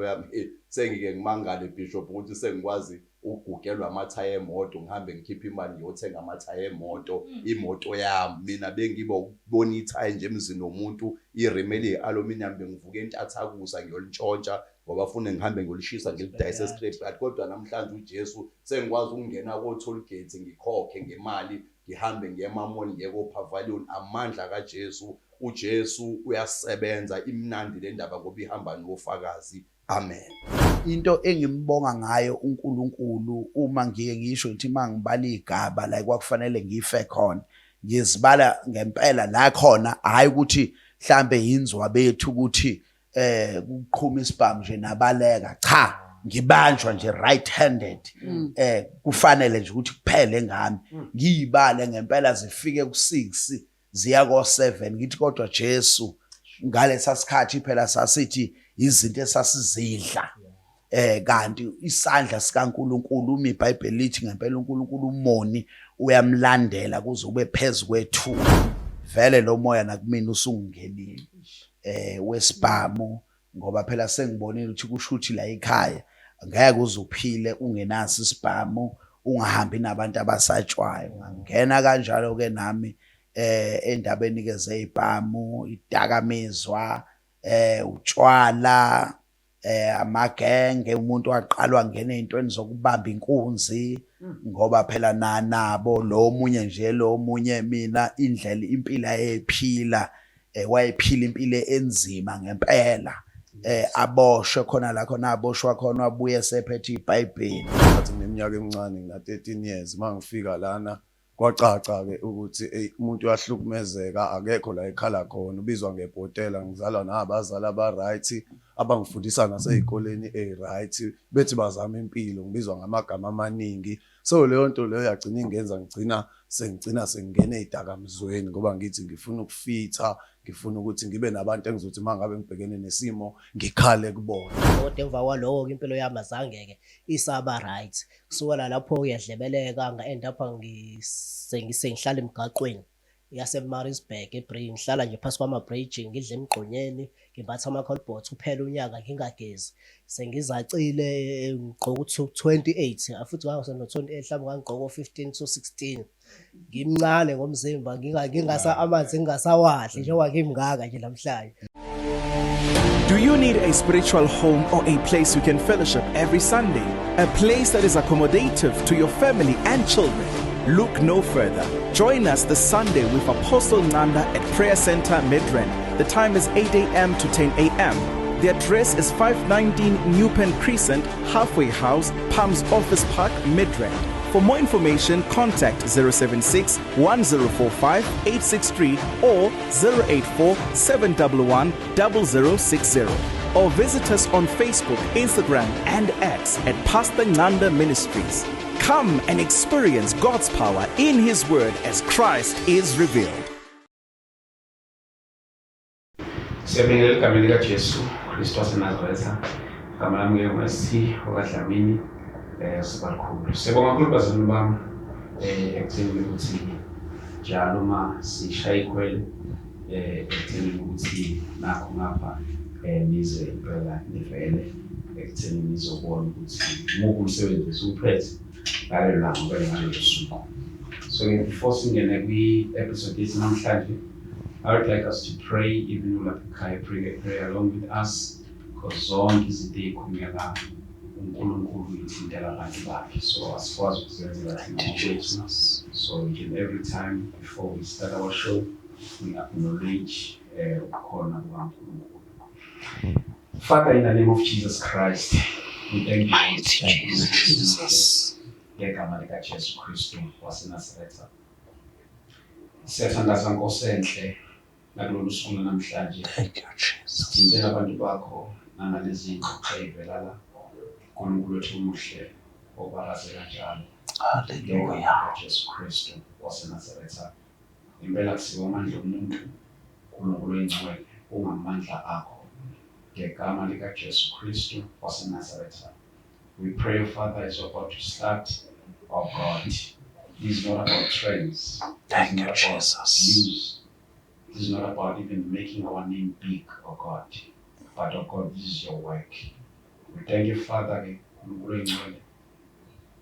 Yami, sengike ngimangale, Bishop, ukuthi sengikwazi ukugugelwa amathayi emoto, ngihambe ngikhiphe imali ngiyothenga amathayi emoto, imoto yami. Mina bengiba ukubona ithayi nje emzini womuntu, i-rim eliyi-aluminium, bengivuka entathakusa ngiyolintshontsha ngoba fune ngihambe ngiyolishisa, ngilidayise e-scrapyard. Kodwa namhlanje uJesu, sengikwazi ukungena ko-tollgate, ngikhokhe ngemali, ngihambe ngiye ema-mall, ngiye ko-pavilion. Amandla kaJesu, uJesu uyasebenza. Imnandi le ndaba ngoba ihamba nofakazi. Amen. Into engimbonga ngayo uNkulunkulu, uma ngike ngisho ukuthi uma ngibala igaba la kwakufanele ngife khona, ngizibala ngempela la khona, hayi ukuthi mhlambe yinzwa bethu ukuthi kuqhuma isibhamu nje nabaleka, cha, ngibanjwa nje right handed. Kufanele nje ukuthi kuphele ngami. Ngiyibale ngempela zifike ku6 ziya ko7, ngithi kodwa Jesu, ngalesa sikhathi phela sasithi izinto esasizidla, kanti isandla sikaNkuluNkulu, uma iBhayibheli lithi ngempela uNkulunkulu umoni uyamlandela kuze ube phezulu kwethu, vele lo moya nakumina usungenile wesibhamu, ngoba phela sengibonile ukuthi kusho ukuthi la ekhaya ngeke uze uphile ungenaso isibhamu, ungahambi nabantu abasatshwayo. Ngangena kanjalo ke nami endabeni ke zezibhamu, idakamizwa, utshwala, amagenge. Umuntu waqalwa ngena ezintweni zokubamba inkunzi, ngoba phela na nabo lo munye nje, lo munye, mina indlela impilo ayephila, wayephila impilo enzima ngempela, aboshwe khona la khona aboshwa khona, wabuye sephethe iBhayibheli. Ngathi ngineminyaka emincane, ngina 13 years mangifika lana. Kwacaca-ke ukuthi eyi, umuntu uyahlukumezeka, akekho la ekhala khona, ubizwa ngebhotela. Ngizalwa nabazali aba-right, abangifundisa nasey'koleni ey'right, bethi bazama impilo, ngibizwa ngamagama amaningi. So leyo nto leyo yagcina ingenza ngigcina sengigcina sengingena ey'dakamizweni, ngoba ngithi ngifuna ukufitha, ngifuna ukuthi ngibe nabantu engizothi uma ngabe ngibhekene nesimo ngikhale kubona. Kodwa emva kwaloko impilo yami azange-ke isaba right. Kusukela lapho ngiyadlebeleka, nga-end up sengihlala emgaqweni yaseMaritzburg eBree, ngihlala nje phasi kwama-bridge, ngidla emgqonyeni, ngimbatha ama-cardboard, uphela unyaka ngingagezi, sengizacile, ngigqoka u-28, futhi ngangiseno-28, mhlawumbe ngangigqoka o-15 to 16, ngimncane ngomzimba, ngingasa amanzi ngingasawadli njengoba ngimngaka nje namhlanje. Do you need a spiritual home or a place you can fellowship every Sunday? A place that is accommodative to your family and children? Look no further. Join us this Sunday with Apostle Nanda at Prayer Center Midrand. The time is 8 a.m. to 10 a.m. The address is 519 Newpen Crescent, Halfway House, Palms Office Park, Midrand. For more information, contact 076 1045 863 or 084 711 0060. Or visit us on Facebook, Instagram, and X at Pastor Nanda Ministries. Come and experience God's power in His Word as Christ is revealed. Siyabingelela egameni likaJesu Kristu waseNazaretha. Igama lami ke ngu-ST okaDlamini, Sibalukhulu. Siyabonga kakhulu bazalwane bami ekutheni ukuthi njalo uma sishaya ikhwele ekutheni ukuthi nakho ngapha nize impela nivele ekutheni nizobona ukuthi umuphi umsebenzi esiwuphethe ngalelo langa okanye ngalolo suku. So before singene kwi-episode yethu namhlanje, I would like us to pray, even ulapha ekhaya, pray a prayer along with us, because zonke izinto ey'khulunywa la uNkulunkulu uyithintela abantu bakhe, so asikwazi ukuzenzela thina ngokwethu. So each and every time before we start our show, we acknowledge ubukhona bukaNkulunkulu. Father, in the name of Jesus Christ, we thank you. Mighty Jesus. Ngegama likaJesu Kristu waseNazaretha, siyathandaza, Nkosi enhle, nakulolu suku namhlanje. Thank you, Jesus. Thintela abantu bakho nangalezi ngxoxo ey'vela la. Nkulunkulu wethu omuhle, obaraze kanjalo. Hallelujah. Ngegama likaJesu Kristu waseNazaretha. Impela kusiwo amandla omuntu, Nkulunkulu oyingcwele, kungamandla akho. Ngegama likaJesu Kristu waseNazaretha. We pray, Father, as we're about to start, oh God, this is not about trends. Thank This is you, not about Jesus. views. This is not about even making our name big, oh God. But, oh God, this is your work. Thank you Father ke uNkulunkulu oyingcwele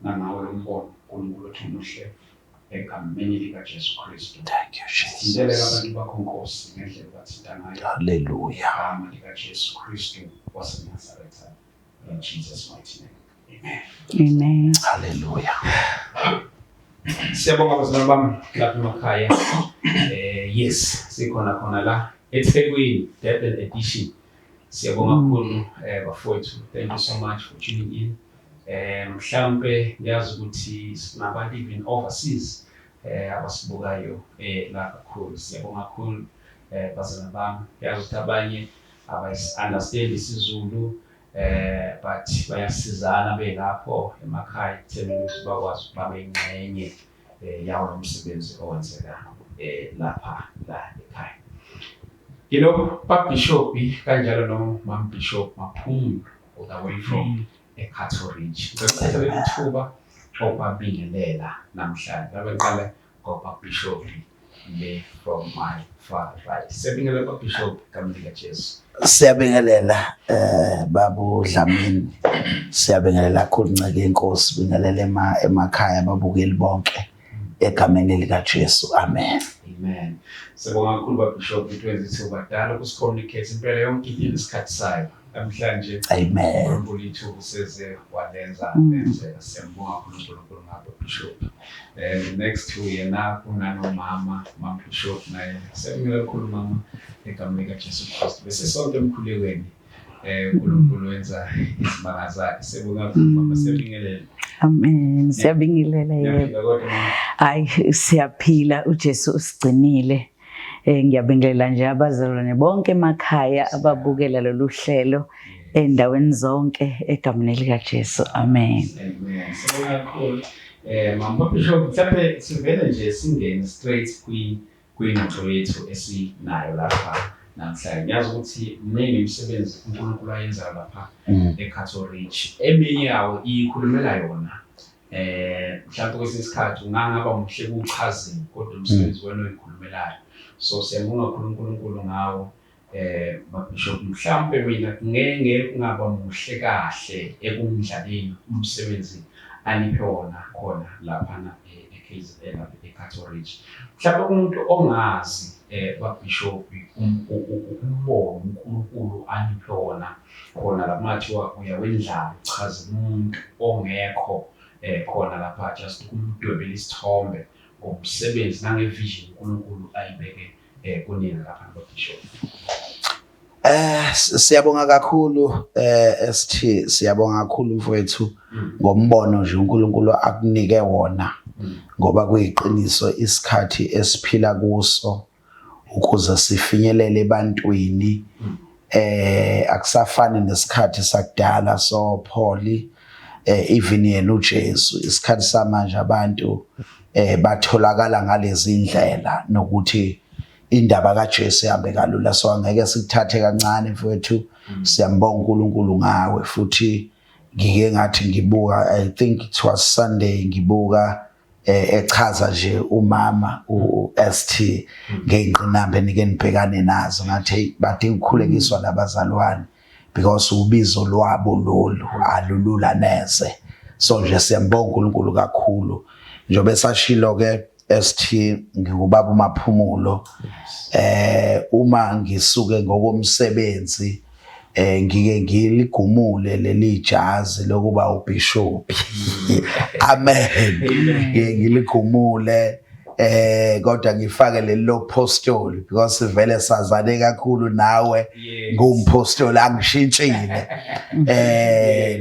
nangawo lo mbono uNkulunkulu othi umuhle egameni likaJesu Kristu. Thank you Sithinteleka Jesus. abantu bakho Nkosi ngendlela obathinta ngayo. Hallelujah. Igama likaJesu Kristu waseNazaretha. In Jesus mighty name. Amen. Amen. Hallelujah. Siyabonga bazalwane bami lapha emakhaya. Yes, sikhona khona la eThekwini Durban edition. Siyabonga kakhulu bafowethu. Thank you so much for tuning in. Mhlambe ngiyazi ukuthi sinabantu even overseas abasibukayo la kakhulu. Siyabonga kakhulu bazalwane bami. Ngiyazi ukuthi abanye abayis-understand isiZulu but bayasizana belapho emakhaya ekutheni ukuthi bakwazi ukuba beyingxenye yawo lo msebenzi owenzeka lapha la ekhaya. Ngino Bishop kanjalo no Mam Bishop Maphumulo all the way from eCato Ridge. Ngicela ukuthatha leli thuba okubabingelela namhlanje. Abeqale ngoba Bishop le from my far right. Siyabingelela ba Bishop egameni likaJesu. Siyabingelela babu Dlamini. Siyabingelela kakhulu nceke inkosi, bingelela emakhaya ababukeli bonke egameni lika Jesu. Amen. Amen. Siyabonga kakhulu ba Bishop ukuthi wenze ithuba dala ukusicommunicate impela yonke into inesikhathi sayo. Namhlanje Amen. uNkulunkulu ithuba useze walenza lenzeka. Siyambonga kakhulu uNkulunkulu ngabo Bishop. And next to yena kunanomama Mam Bishop naye. Siyabingelela kakhulu mama egameni likaJesu Kristu. Bese sonke emkhulekweni uNkulunkulu wenza izimanga zakhe. Siyabonga kakhulu mama, siyabingelela. Amen. Siyabingelela yebo. Ngiyaphila kodwa mama. Hayi siyaphila uJesu usigcinile. Ngiyabingelela nje abazalwane bonke emakhaya ababukela lolu hlelo endaweni zonke egameni likaJesu. Amen. Amen. Siyabonga kakhulu. Mama Bishop, mhlawumbe sivele nje singene straight kwingxoxo yethu esinayo lapha namhlanje. Ngiyazi ukuthi mningi imisebenzi uNkulunkulu ayenzayo lapha eCato Ridge. Eminye yawo iyikhulumela yona. Mhlawumbe kwesinye isikhathi ungangaba muhle kuwuchazeni kodwa umsebenzi wena oyikhulumelayo. So siyabonga kakhulu uNkulunkulu ngawo. Bishop, mhlawumbe mina ngeke kungaba muhle kahle ekumdlaleni umsebenzi aniphe wona khona laphana eKZN lapha eCato Ridge. Mhlawumbe umuntu ongazi baBishop umbono uNkulunkulu aniphe wona khona lapha kungathiwa uyawendlala uchaze umuntu ongekho khona lapha just ukumdwebela isithombe ngomsebenzi nangevision uNkulunkulu ayibeke kunina lapha baBishop. Siyabonga kakhulu ST, siyabonga kakhulu mfowethu ngombono nje uNkulunkulu akunike wona, ngoba kuyiqiniso isikhathi esiphila kuso ukuze sifinyelele ebantwini akusafani nesikhathi sakudala. So Paul even yena uJesu, isikhathi samanje abantu batholakala ngalezi indlela nokuthi indaba kaJesu ihambe kalula. So angeke sikuthathe kancane mfowethu, siyambonga uNkulunkulu ngawe. Futhi ngike ngathi ngibuka, I think it was Sunday, ngibuka echaza nje umama uST ngeyingqinamba enike nibhekane nazo, ngathi hey, badinga ukukhulekiswa labazalwane because ubizo lwabo lolu alulula neze. So nje siyambonga uNkulunkulu kakhulu. Njobe sashilo ke ST, ngingubaba uMaphumulo. Uma ngisuke ngokomsebenzi ngike ngiligumule leli jazi lokuba ubishop. Amen. Ngike ngiligumule kodwa ngifake leli lopostoli because vele sazane kakhulu nawe, ngumpostoli angishintshile.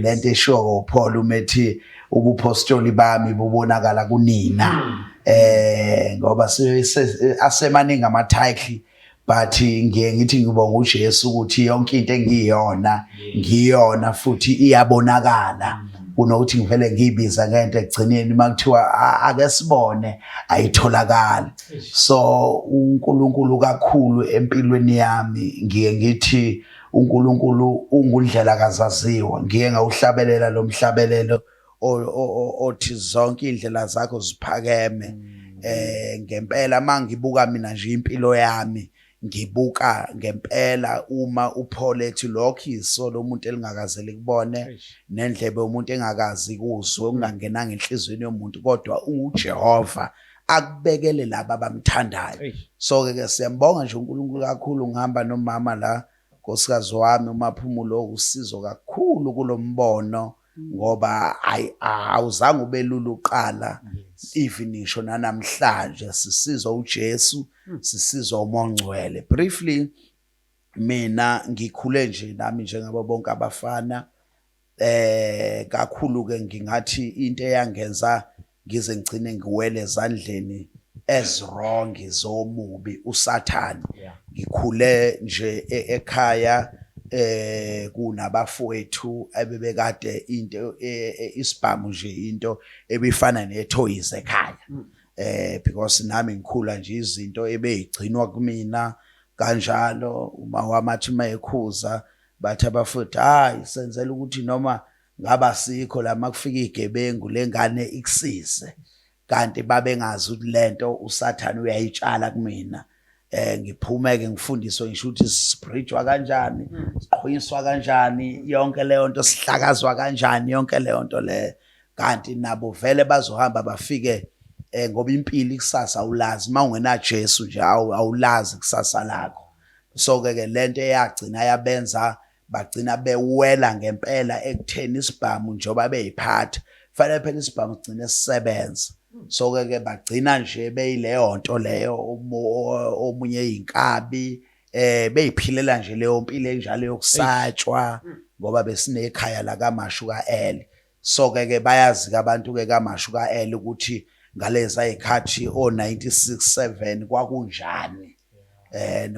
Lento eshiwo uPaul umethi ubupostoli bami bubonakala kunina, ngoba asemaningi ama title, but ngiye ngithi ngibonga uJesu ukuthi yonke into engiyona ngiyona futhi iyabonakala, kunokuthi ngivele ngiyibiza ngento ekugcineni makuthiwa ake sibone ayitholakali. So uNkulunkulu kakhulu empilweni yami, ngiye ngithi uNkulunkulu ungundlela kazaziwa. Ngiye ngawuhlabelela lo mhlabelelo othi zonke indlela zakho ziphakeme. Ngempela mangibuka mina nje impilo yami Ngibuka ngempela uma uPaul ethi lokho iso lomuntu elingakaze likubone nendlebe yomuntu engakazi kuzwe okungangenanga enhliziyweni yomuntu, kodwa uJehova akubekele laba abamthandayo. So ke siyambonga nje uNkulunkulu kakhulu. Ngihamba nomama la, nkosikazi wami uMaphumulo, usizo kakhulu kulombono, ngoba ayi, awuzange ube lula uqala, even ngisho nanamhlanje sisizwa uJesu, sisizwa uMoya oNgcwele. Briefly, mina ngikhule nje nami njengabo bonke abafana, kakhulu ke ngingathi into eyangenza ngize ngigcine ngiwele ezandleni ezi-wrong zomubi uSathane, ngikhule nje ekhaya kunabafowethu ebebekade into isibhamu nje into ebifana nethoyizi ekhaya, because nami ngikhula nje izinto ebeyigcinwa kumina kanjalo. Uma wamathi mayekhuza bathi abafowethu, hayi, senzela ukuthi noma ngaba sikho la makufika igebengu lengane ikusize, kanti babengazi ukuthi lento uSathane uyayitshala kumina. Ngiphume ke ngifundiswe ngisho ukuthi sibridgewa kanjani, siqhuyiswa kanjani yonke leyo nto, sihlakazwa kanjani yonke leyo nto leyo, kanti nabo vele bazohamba bafike, ngoba impilo ikusasa awulazi mawungena Jesu nje, awulazi kusasa lakho. So ke lento eyagcina yabenza bagcina bewela ngempela ekutheni isibhamu njengoba beyiphatha, fanele phela isibhamu sigcine sisebenza. So ke bagcina nje beyileyo nto leyo, omunye eyinkabi, beyiphilela nje leyo mpilo enjalo yokusatshwa, ngoba besinekhaya la kaMashu kaL. So ke bayazi ke abantu ke kaMashu kaL ukuthi ngaleza izikhathi o 96 7 kwakunjani,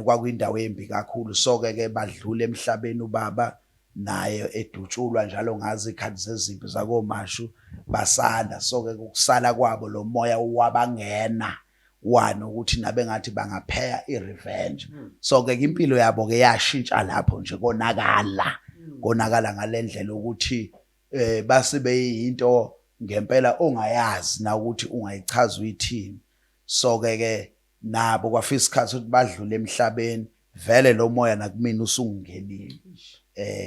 kwakuyindawo embi kakhulu. So ke badlula emhlabeni, ubaba naye edutshulwa njalo ngazi ikhathi zezimpi zakoMashu, basala. So ke ukusala kwabo lo moya wabangena wani ukuthi nabe ngathi bangapheya i-revenge. So ke impilo yabo ke yashintsha lapho nje, konakala, konakala ngalendlela ukuthi base beyinto ngempela ongayazi na ukuthi ungayichaza uyithini. So ke nabo kwafika isikhathi ukuthi badlule emhlabeni, vele lo moya nakumina usungingenile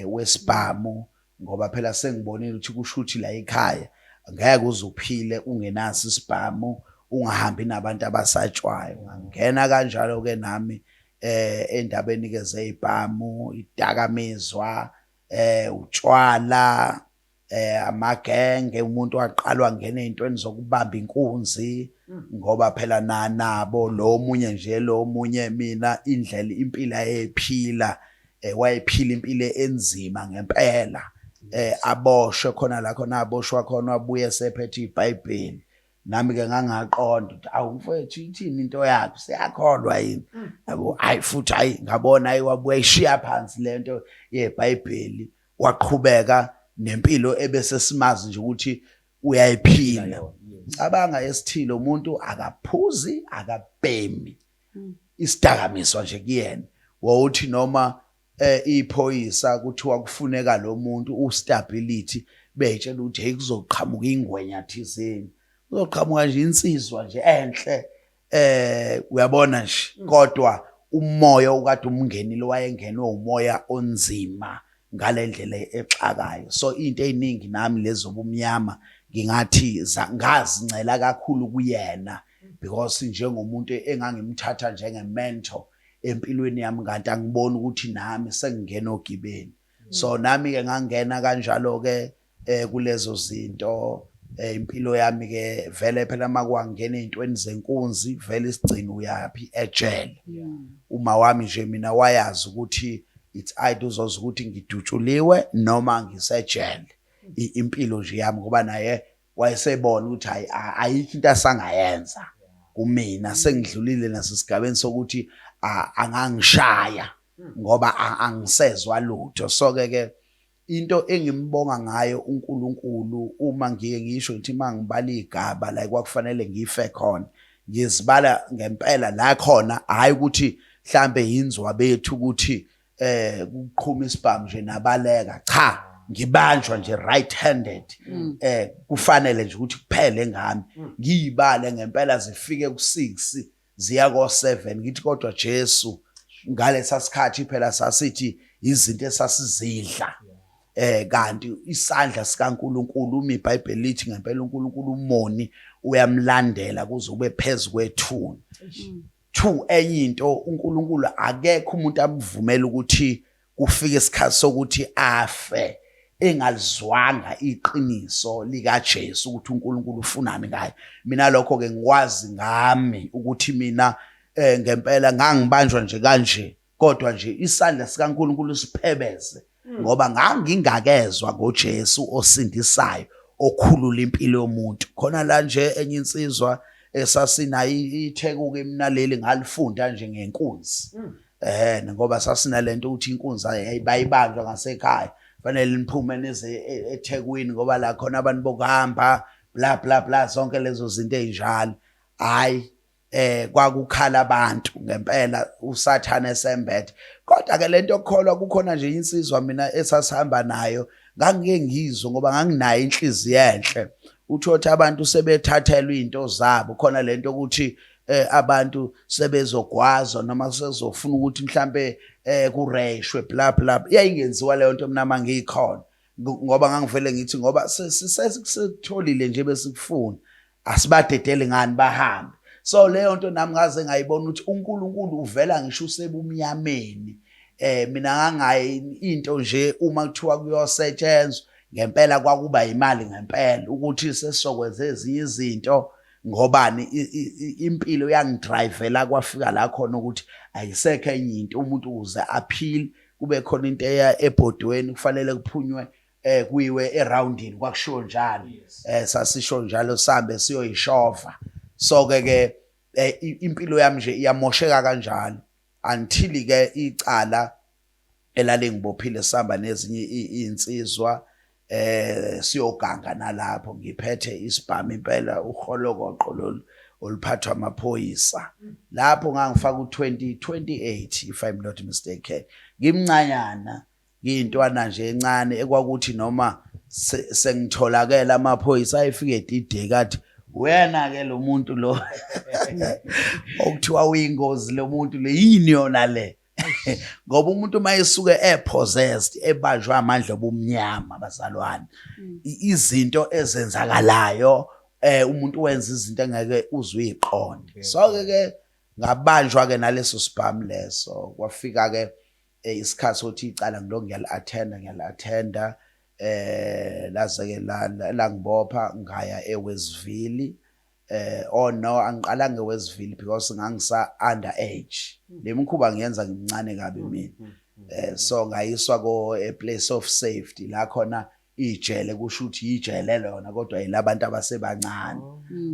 wesibhamu, ngoba phela sengibonile ukuthi kusho ukuthi la ekhaya ngeke uze uphile ungenaso isibhamu, ungahambi nabantu abasatshwayo. Ngangena kanjalo ke nami endabeni ke zezibhamu, idakamizwa, utshwala, amagenge. Umuntu waqalwa ngena ezintweni zokubamba inkunzi, ngoba phela na nabo lo munye nje lo munye mina indlela impilo ayephila, wayephila impilo enzima ngempela, aboshwe khona la khona aboshwa khona, wabuye sephethe iBhayibheli. Nami ke ngangaqonda ukuthi awu mfowethu, ithini into yakho, siyakholwa yini, yabo? Hayi futhi hayi, ngabona hayi, wabuya ishiya phansi lento yeBhayibheli, waqhubeka nempilo ebese simazi nje ukuthi uyayiphila. Cabanga esithile, umuntu akaphuzi, akabhemi isidakamizwa nje kuyena. Wawuthi noma iphoyisa kuthiwa kufuneka lo muntu ustability, beyitshela ukuthi hey, kuzoqhamuka ingwenya thizeni, kuzoqhamuka nje insizwa nje enhle, uyabona nje. Kodwa umoya okade umngenile wayengenwe umoya onzima ngalendlela exakayo. So into eziningi nami lezobumnyama ngingathi ngazincela kakhulu kuyena, because njengomuntu engangimthatha njenge-mentor empilweni yami, kanti angiboni ukuthi nami sengingena ogibeni. So nami ke ngangena kanjalo ke kulezo zinto. Impilo yami ke vele phela makwangena ezintweni zenkunzi vele isigcino uyapi ejele. Uma wami nje mina wayazi ukuthi it's either uzoza ukuthi ngidutshuliwe noma ngisejele, impilo nje yami, ngoba naye wayesebona ukuthi hayi, ayikho into asangayenza kumina, sengidlulile nasesigabeni sokuthi angangishaya ngoba angisezwa lutho. So ke into engimbonga ngayo uNkulunkulu uma ngiye ngisho ngithi mangibala igaba la kwakufanele ngife khona, ngizibala ngempela la khona, hayi ukuthi mhlambe yinzwa bethu ukuthi kuqhuma isibhamu nje nabaleka, cha, ngibanjwa nje right handed, kufanele nje ukuthi kuphele ngami. Ngiyibale ngempela zifike ku6 ziya ko7, ngithi kodwa Jesu. Ngalesa sikhathi phela sasithi izinto esasizidla. Kanti isandla sikaNkuluNkulu, uma iBhayibheli lithi ngempela uNkulunkulu umoni uyamlandela kuze ube phezu kwethuna. Two, enye into, uNkulunkulu akekho umuntu amvumela ukuthi kufike isikhathi sokuthi afe engalizwanga iqiniso likaJesu ukuthi uNkulunkulu ufunani ngaye. Mina lokho ke ngikwazi ngami ukuthi mina ngempela ngangibanjwa nje kanje, kodwa nje isandla sikaNkulunkulu siphebeze, ngoba ngangingakezwa ngoJesu osindisayo, okhulula impilo yomuntu. Khona la nje enye insizwa esasinayo itheku ke mina leli ngalifunda nje ngenkunzi. Ngoba sasinalento ukuthi inkunzi ayibayibanjwa ngasekhaya, fanele niphume nize eThekwini ngoba la khona abantu bokuhamba, bla bla bla, zonke lezo zinto ezinjalo. Hayi, kwakukhala abantu ngempela, uSathane esembethe. Kodwa ke lento yokukholwa, kukhona nje insizwa mina esasihamba nayo, ngangike ngizwe ngoba nganginayo inhliziyo enhle, uthothi abantu sebethathelwa izinto zabo khona, lento ukuthi abantu sebezogwazwa noma sezofuna ukuthi mhlambe kureshwe, bla bla. Iyayingenziwa leyo nto mina mangikhona, ngoba ngangivele ngithi ngoba sesitholile nje besikufuna, asibadedeli ngani bahambe. So leyo nto nami ngaze ngayibona ukuthi uNkulunkulu uvela ngisho usebumnyameni. Mina ngangayi into nje uma kuthiwa kuyosetshenzwa ngempela, kwakuba imali ngempela ukuthi sesizokwenza ezinye izinto. Ngobani? Impilo yangidrivela kwafika la khona ukuthi ayisekho enye into, umuntu ukuze aphile kube khona into eya ebhodweni, kufanele kuphunywe kuyiwe eroundini, kwakushiwo njalo. Sasisho njalo, sambe siyoyishova. So ke impilo yami nje iyamosheka kanjalo until ke icala elalingibophile, sihamba nezinye iy'nsizwa siyoganga, nalapho ngiphethe isibhamu impela, uholokoqo lolu oluphathwa amaphoyisa. Lapho ngangifaka u-2028 if I'm not mistaken, ngimncanyana, ngiyintwana nje encane, ekwakuthi noma sengitholakela amaphoyisa ayefike edideka, athi wena ke lo muntu lo okuthiwa uyingozi, lo muntu le yini yona le? Ngoba umuntu uma esuke epossessed, ebanjwa amandla obumnyama, bazalwane, izinto ezenzakalayo, umuntu wenza izinto engeke uzwe uyiqonde. So ke ngabanjwa ke naleso sibhamu leso. Kwafika ke isikhathi sokuthi icala ngilo ngiyali-attenda, ngiyali-attenda, laze ke langibopha, ngaya eWestville. Oh no, angiqalanga eWestville because ngangisa under age, le mikhuba ngiyenza ngimncane kabi mina. So ngayiswa ko a place of safety la khona ijele, kusho ukuthi ijele lona kodwa yilabantu abasebancane.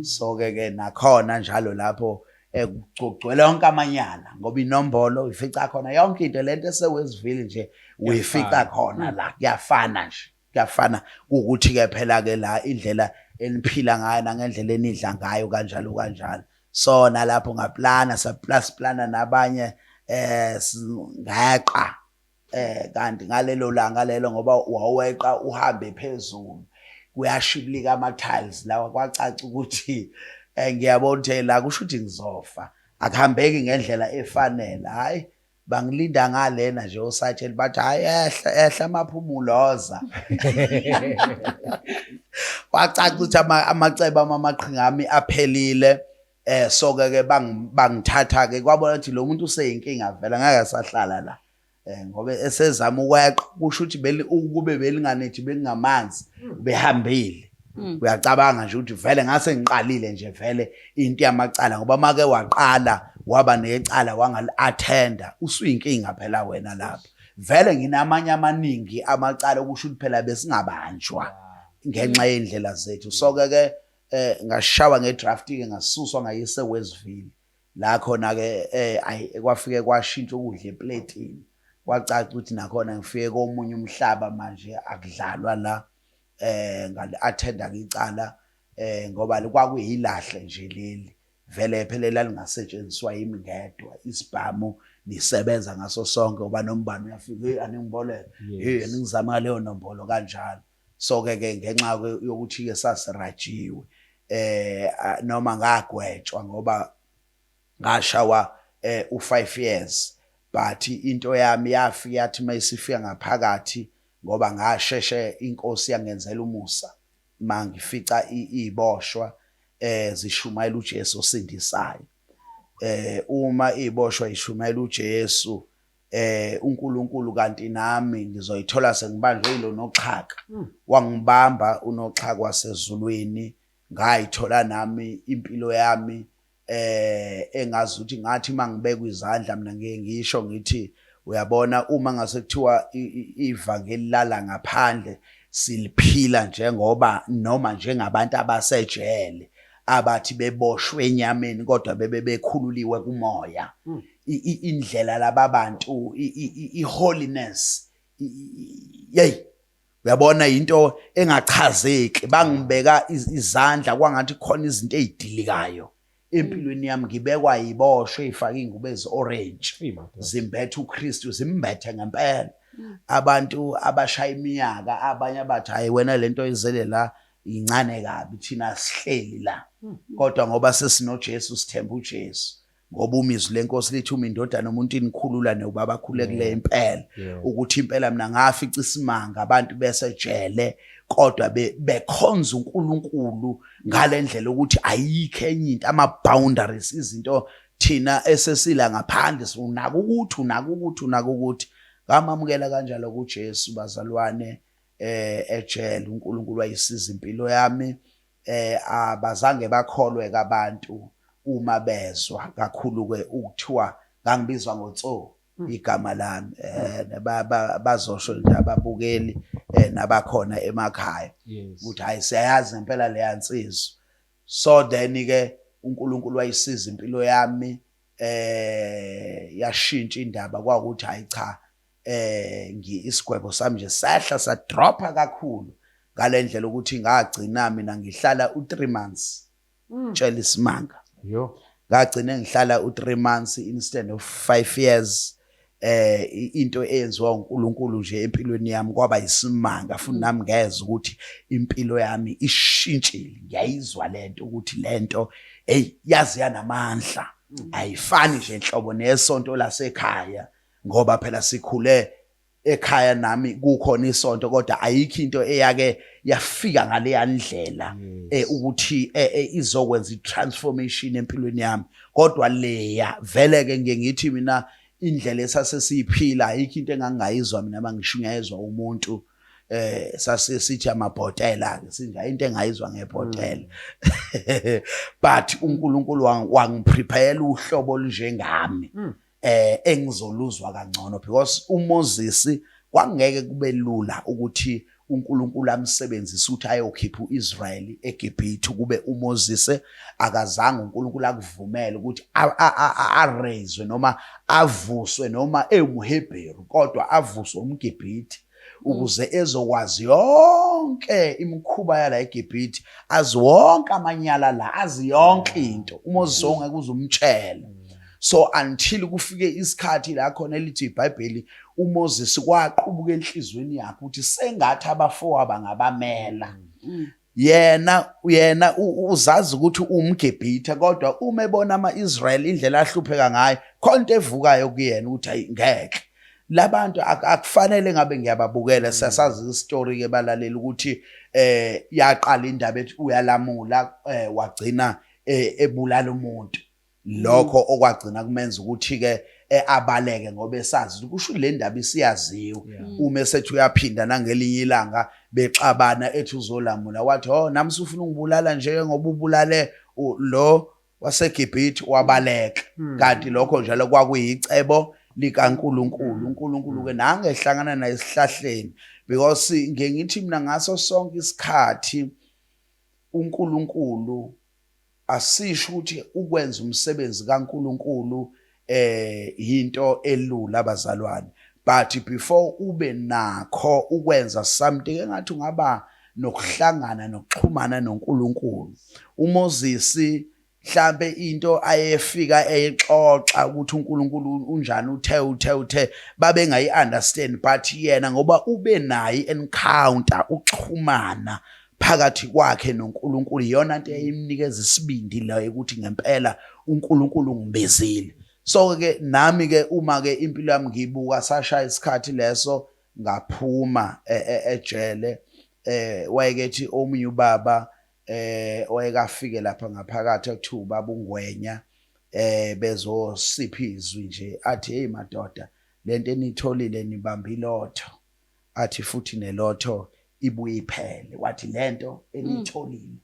So ke nakhona njalo lapho kugcwele yonke amanyala, ngoba inombolo uyifica khona yonke into lento eseWestville nje uyifica khona la, kuyafana nje, kuyafana. Ukuthi ke phela ke la indlela eniphila ngayo nangendlela enidla ngayo, kanjalo kanjalo. So nalapho ngaplana, saplus plana nabanye, ngayeqa kanti ngalelo langa lelo, ngoba waweqa uhambe phezulu kuyashibilika ama tiles lawa, kwacaca ukuthi ngiyabona ukuthi la kusho ukuthi ngizofa, akuhambeki ngendlela efanele. Hayi, bangilinda ngalena nje osatsheli, bathi hayi, ehla ehla amaphumuloza. Kwacaca ukuthi amacebo amaqhinga ami aphelile. So ke bangithatha ke, kwabona ukuthi lo muntu useyinkinga vela, ngeke asahlala la, ngoba esezama ukweqa, kusho ukuthi beli ukube belinganethi bekungamanzi behambile. Uyacabanga nje ukuthi vele ngase ngiqalile nje vele into yamacala, ngoba make waqala waba necala wangali-attenda, usuyinkinga phela wena lapho. Vele nginamanye amaningi amacala, okusho ukuthi phela besingabanjwa ngenxa yendlela zethu. So ke ngashawa ngedraft ke, ngasuswa ngayise Westville, la khona ke ayi, kwafike kwashintsha ukudla eplatini, kwacaca ukuthi nakhona ngifike komunye umhlaba manje, akudlalwa la. Ngali attenda icala ngoba kwakuyilahle nje leli, vele phela lalingasetshenziswa yimi ngedwa isibhamu, nisebenza ngaso sonke, ngoba nombani uyafika, hey, aningiboleke, hey, aningizame ngaleyo nombolo, kanjalo. So ke ngenxa yokuthi ke sasirajiwe, noma ngagwetshwa ngoba ngashawa u5 years. But into yami yafika yathi mayisifika ngaphakathi, ngoba ngasheshe inkosi yangenzela umusa mangifica iboshwa zishumayela uJesu osindisayo. Uma iboshwa ishumayela uJesu uNkulunkulu, kanti nami ngizoyithola sengibanjwe yilo noxhaka. Wangibamba unoxhaka wasezulwini, ngayithola nami impilo yami engazi ukuthi ngathi mangibekwa izandla mina ngeke ngisho ngithi uyabona uma ngase kuthiwa ivangeli lala ngaphandle siliphila njengoba noma njengabantu abasejele abathi beboshwe enyameni kodwa bebe bekhululiwe kumoya. Indlela laba bantu, i-holiness, yey, uyabona, into engachazeki. Bangibeka izandla kwangathi khona izinto ezidilikayo empilweni yami. Ngibekwa yiboshwe ifake ingubo ezi-orange, zimbethe uKristu, zimbethe ngempela. Abantu abashaya iminyaka, abanye abathi, "Hayi wena, lento izele la incane kabi, thina sihleli la." Kodwa ngoba sesinoJesu, sithemba uJesu, ngoba umizwi lenkosi lithi uma indodana umuntu inikhulula newubaba akhululekileyo impela. Ukuthi impela mina ngafica isimanga, abantu besejele kodwa bekhonza uNkulunkulu ngalendlela ukuthi ayikho enye into, ama boundaries, izinto thina esesila ngaphandle unaka ukuthi unaka ukuthi unaka ukuthi. Ngamamukela kanjalo kuJesu, bazalwane, ejele. uNkulunkulu wayisiza impilo yami. Abazange bakholwe kabantu uma bezwa kakhulu ke ukuthiwa ngangibizwa ngoTso igama lami. Bazosho nje ababukeli nabakhona emakhaya ukuthi hayi, siyayazi ngempela leya nsizwa. So then ke uNkulunkulu wayisiza impilo yami, yashintsha indaba, kwakuthi hayi cha, ngi isigwebo sami nje sehla, sadropa kakhulu ngalendlela ukuthi ngagcina mina ngihlala u3 months. Tshela isimanga. Yo. Ngagcina ngihlala u3 months instead of 5 years. Into eyenziwa uNkulunkulu nje empilweni yami kwaba isimanga, futhi nami ngeza ukuthi impilo yami ishintshile. Ngiyayizwa lento ukuthi lento, hey, yazi yanamandla, ayifani nje enhlobo nesonto lasekhaya, ngoba phela sikhule ekhaya nami kukhona isonto, kodwa ayikho into eyake yafika ngaleya ndlela ukuthi izokwenza i-transformation empilweni yami. Kodwa leya vele ke ngiye ngithi mina indlela esasesiyiphila, ayikho into engangingayizwa mina mangishunyayezwa umuntu. Sase sithi amabhotela ke sinja, into engayizwa ngebhotela, but uNkulunkulu wangiprepare uhlobo olunjengami engizoluzwa kangcono, because uMoses kwangeke kube lula ukuthi uNkulunkulu amsebenzise ukuthi ayokhipha uIsrael eGibhithe kube uMoses akazange uNkulunkulu akuvumele ukuthi arezwe noma avuswe noma ewumHebheru, kodwa avuswe umGibhithe ukuze ezokwazi yonke imikhuba yala eGibhithe, azi wonke amanyala la, azi yonke into. uMoses ongeke uzumtshela. So until kufike isikhathi la khona elithi iBhayibheli uMoses kwaqubuka enhlizweni yakhe ukuthi sengathi abafowabo ngabamela yena. Uzazi ukuthi umGibhithe, kodwa uma ebona ama-Israyeli indlela ahlupheka ngayo, khona into evukayo kuyena ukuthi hayi, ngeke labantu akufanele ngabe ngiyababukela. Siyasazi isitori ke balaleli ukuthi yaqala indaba ethi uyalamula, wagcina ebulala umuntu. Lokho okwagcina kumenza ukuthi ke abaleke, ngoba esazi ukuthi kusho le ndaba isiyaziwe. Uma esethi uyaphinda nangelinye ilanga bexabana, ethi uzolamula, wathi, "Oh, nami usufuna ungibulala nje ngoba ubulale lo waseGibhithe." Wabaleka, kanti lokho njalo kwakuyicebo likaNkuluNkulu. uNkulunkulu ke nange ehlangana naye esihlahleni, because ngiye ngithi mina ngaso sonke isikhathi uNkulunkulu, asisho ukuthi ukwenza umsebenzi kaNkuluNkulu into elula, abazalwane, but before ube nakho ukwenza something engathi ungaba nokuhlangana nokuxhumana noNkulunkulu. uMoses mhlambe into ayefika eyixoxa ukuthi uNkulunkulu unjani, uthe uthe uthe, babengayi understand, but yena ngoba ube naye encounter, uxhumana phakathi kwakhe noNkulunkulu, iyona nto eyimnikeza isibindi la ukuthi ngempela uNkulunkulu ungibizile. So ke nami ke uma ke impilo yami ngiyibuka, sashaya isikhathi leso ngaphuma ejele. Wayekethi omunye ubaba owayekafike lapha ngaphakathi ekuthiwa ubaba uNgwenya, bezosipha izwi nje, athi, "Hey madoda, lento enitholile, nibamba ilotho," athi, "futhi nelotho ibuye iphele." Wathi, "Lento enitholile,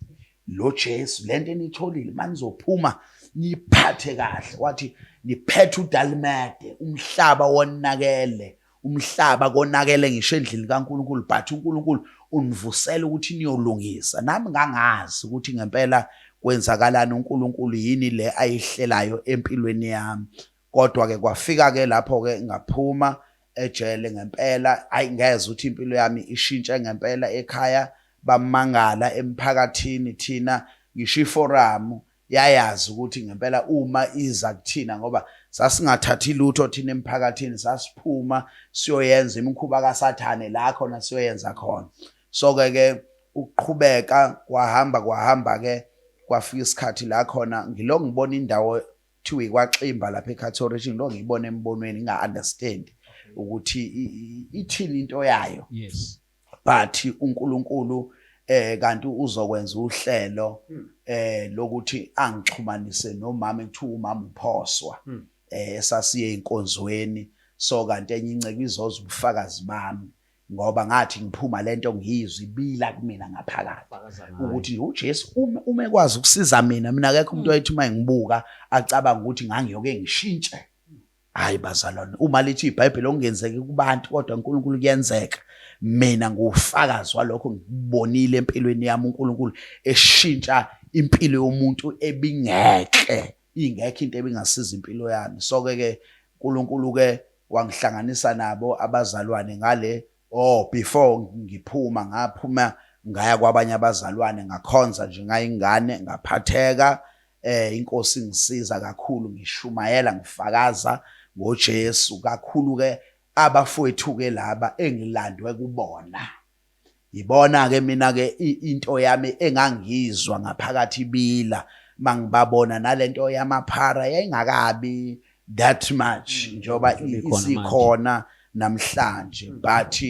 lo Jesu, lento enitholile, manizophuma niphathe kahle." Wathi, "Niphethe udalimede, umhlaba wonakele, umhlaba konakele ngisho endlini kaNkulunkulu, but uNkulunkulu univusela ukuthi niyolungisa." Nami ngangazi ukuthi ngempela kwenzakalani, uNkulunkulu yini le ayihlelayo empilweni yami. Kodwa ke kwafika ke lapho ke ngaphuma ejele ngempela, ayi, ngeze ukuthi impilo yami ishintshe ngempela. Ekhaya bamangala, emphakathini thina ngisho iforum yayazi ukuthi ngempela uma iza kuthina, ngoba sasingathathi lutho thina emphakathini, sasiphuma siyoyenza imikhuba kaSathane la khona siyoyenza khona. So ke ke ukuqhubeka kwahamba kwahamba ke, kwafika isikhathi la khona ngilo ngibona indawo kuthiwa ikwaXimba lapha eCato Region, lo ngiyibona embonweni, nginga-understand ukuthi ithini into yayo. But uNkulunkulu kanti uzokwenza uhlelo lokuthi angixhumanise nomama ekuthiwa umama uPhoswa, esasiye enkonzweni. So kanti enye inceke izoza ubufakazi bami, ngoba ngathi ngiphuma lento ngiyizwa ibila kumina ngaphakathi ukuthi uJesu uma ekwazi ukusiza mina, mina akekho umuntu oyethi uma ngibuka acabanga ukuthi ngangiyoke ngishintshe. Hayi bazalwane, uma lithi iBhayibheli okungenzeki kubantu kodwa uNkulunkulu kuyenzeka, mina ngufakazi walokho. Ngibonile empilweni yami uNkulunkulu eshintsha impilo yomuntu ebingekhe, ingekho into ebingasiza impilo yami. So ke ke uNkulunkulu ke wangihlanganisa nabo abazalwane ngale. Oh, before ngiphuma, ngaphuma ngaya kwabanye abazalwane, ngakhonza nje ngayingane, ngaphatheka. Inkosi ingisiza kakhulu, ngishumayela, ngifakaza ngoJesu kakhulu ke. Abafowethu ke laba engilandwe kubona, yibona ke mina ke into yami engangizwa ngaphakathi ibila mangibabona, nalento yamaphara yayingakabi that much njengoba isikhona namhlanje. But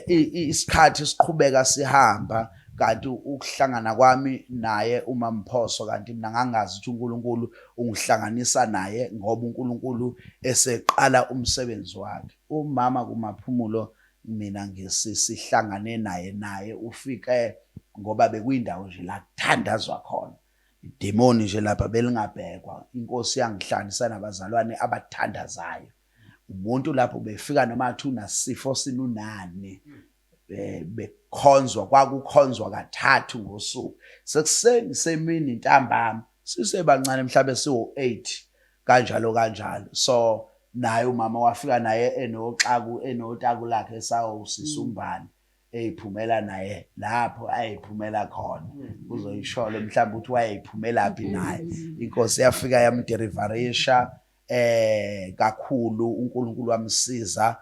isikhathi siqhubeka sihamba, kanti ukuhlangana kwami naye uMamphoso, kanti mina ngangazi ukuthi uNkulunkulu ungihlanganisa naye, ngoba uNkulunkulu eseqala umsebenzi wakhe. Umama kuMaphumulo mina ngisisihlangane naye ufike ngoba bekuyindawo nje la kuthandazwa khona, idemoni nje lapha belingabhekwa. Inkosi yangihlanganisa nabazalwane abathandazayo. Umuntu lapho befika noma athi unasifo sinunani, bekhonzwa, kwakukhonzwa kathathu ngosuku, sekuseni, semini, ntambama, sisebancane mhlawumbe siwo-8, kanjalo kanjalo. So naye umama wafika naye enoxaku, enotaku lakhe esawusisumbane, eyiphumela naye lapho ayiphumela khona. Uzoyisholo mhlawumbe ukuthi wayeyiphumelaphi naye. Inkosi yafika yamdeliverisha kakhulu, uNkulunkulu wamsiza.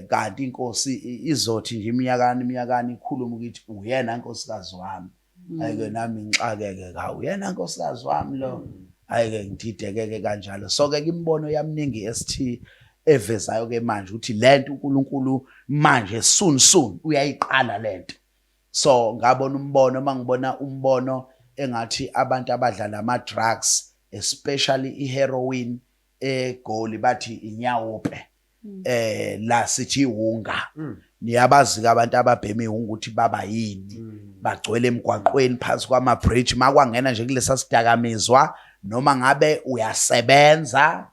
Kanti inkosi izothi nje iminyakani iminyakani ikhuluma ukuthi uyena nkosikazi wami. Ayike nami ngixakeke ka uyena nkosikazi wami lo, ayike ngididekeke kanjalo. So ke imibono yaminingi ST evezayo ke manje ukuthi lento uNkulunkulu manje soon soon uyayiqala lento. So ngabona umbono, mangibona umbono engathi abantu abadlala ama drugs, especially iheroin, eGoli bathi inyaope, la sithi iwunga. Niyabazi abantu ababhema iwunga ukuthi baba yini, bagcwele emgwaqweni phansi kwama bridge. Makwangena nje kulesa sidakamizwa, noma ngabe uyasebenza,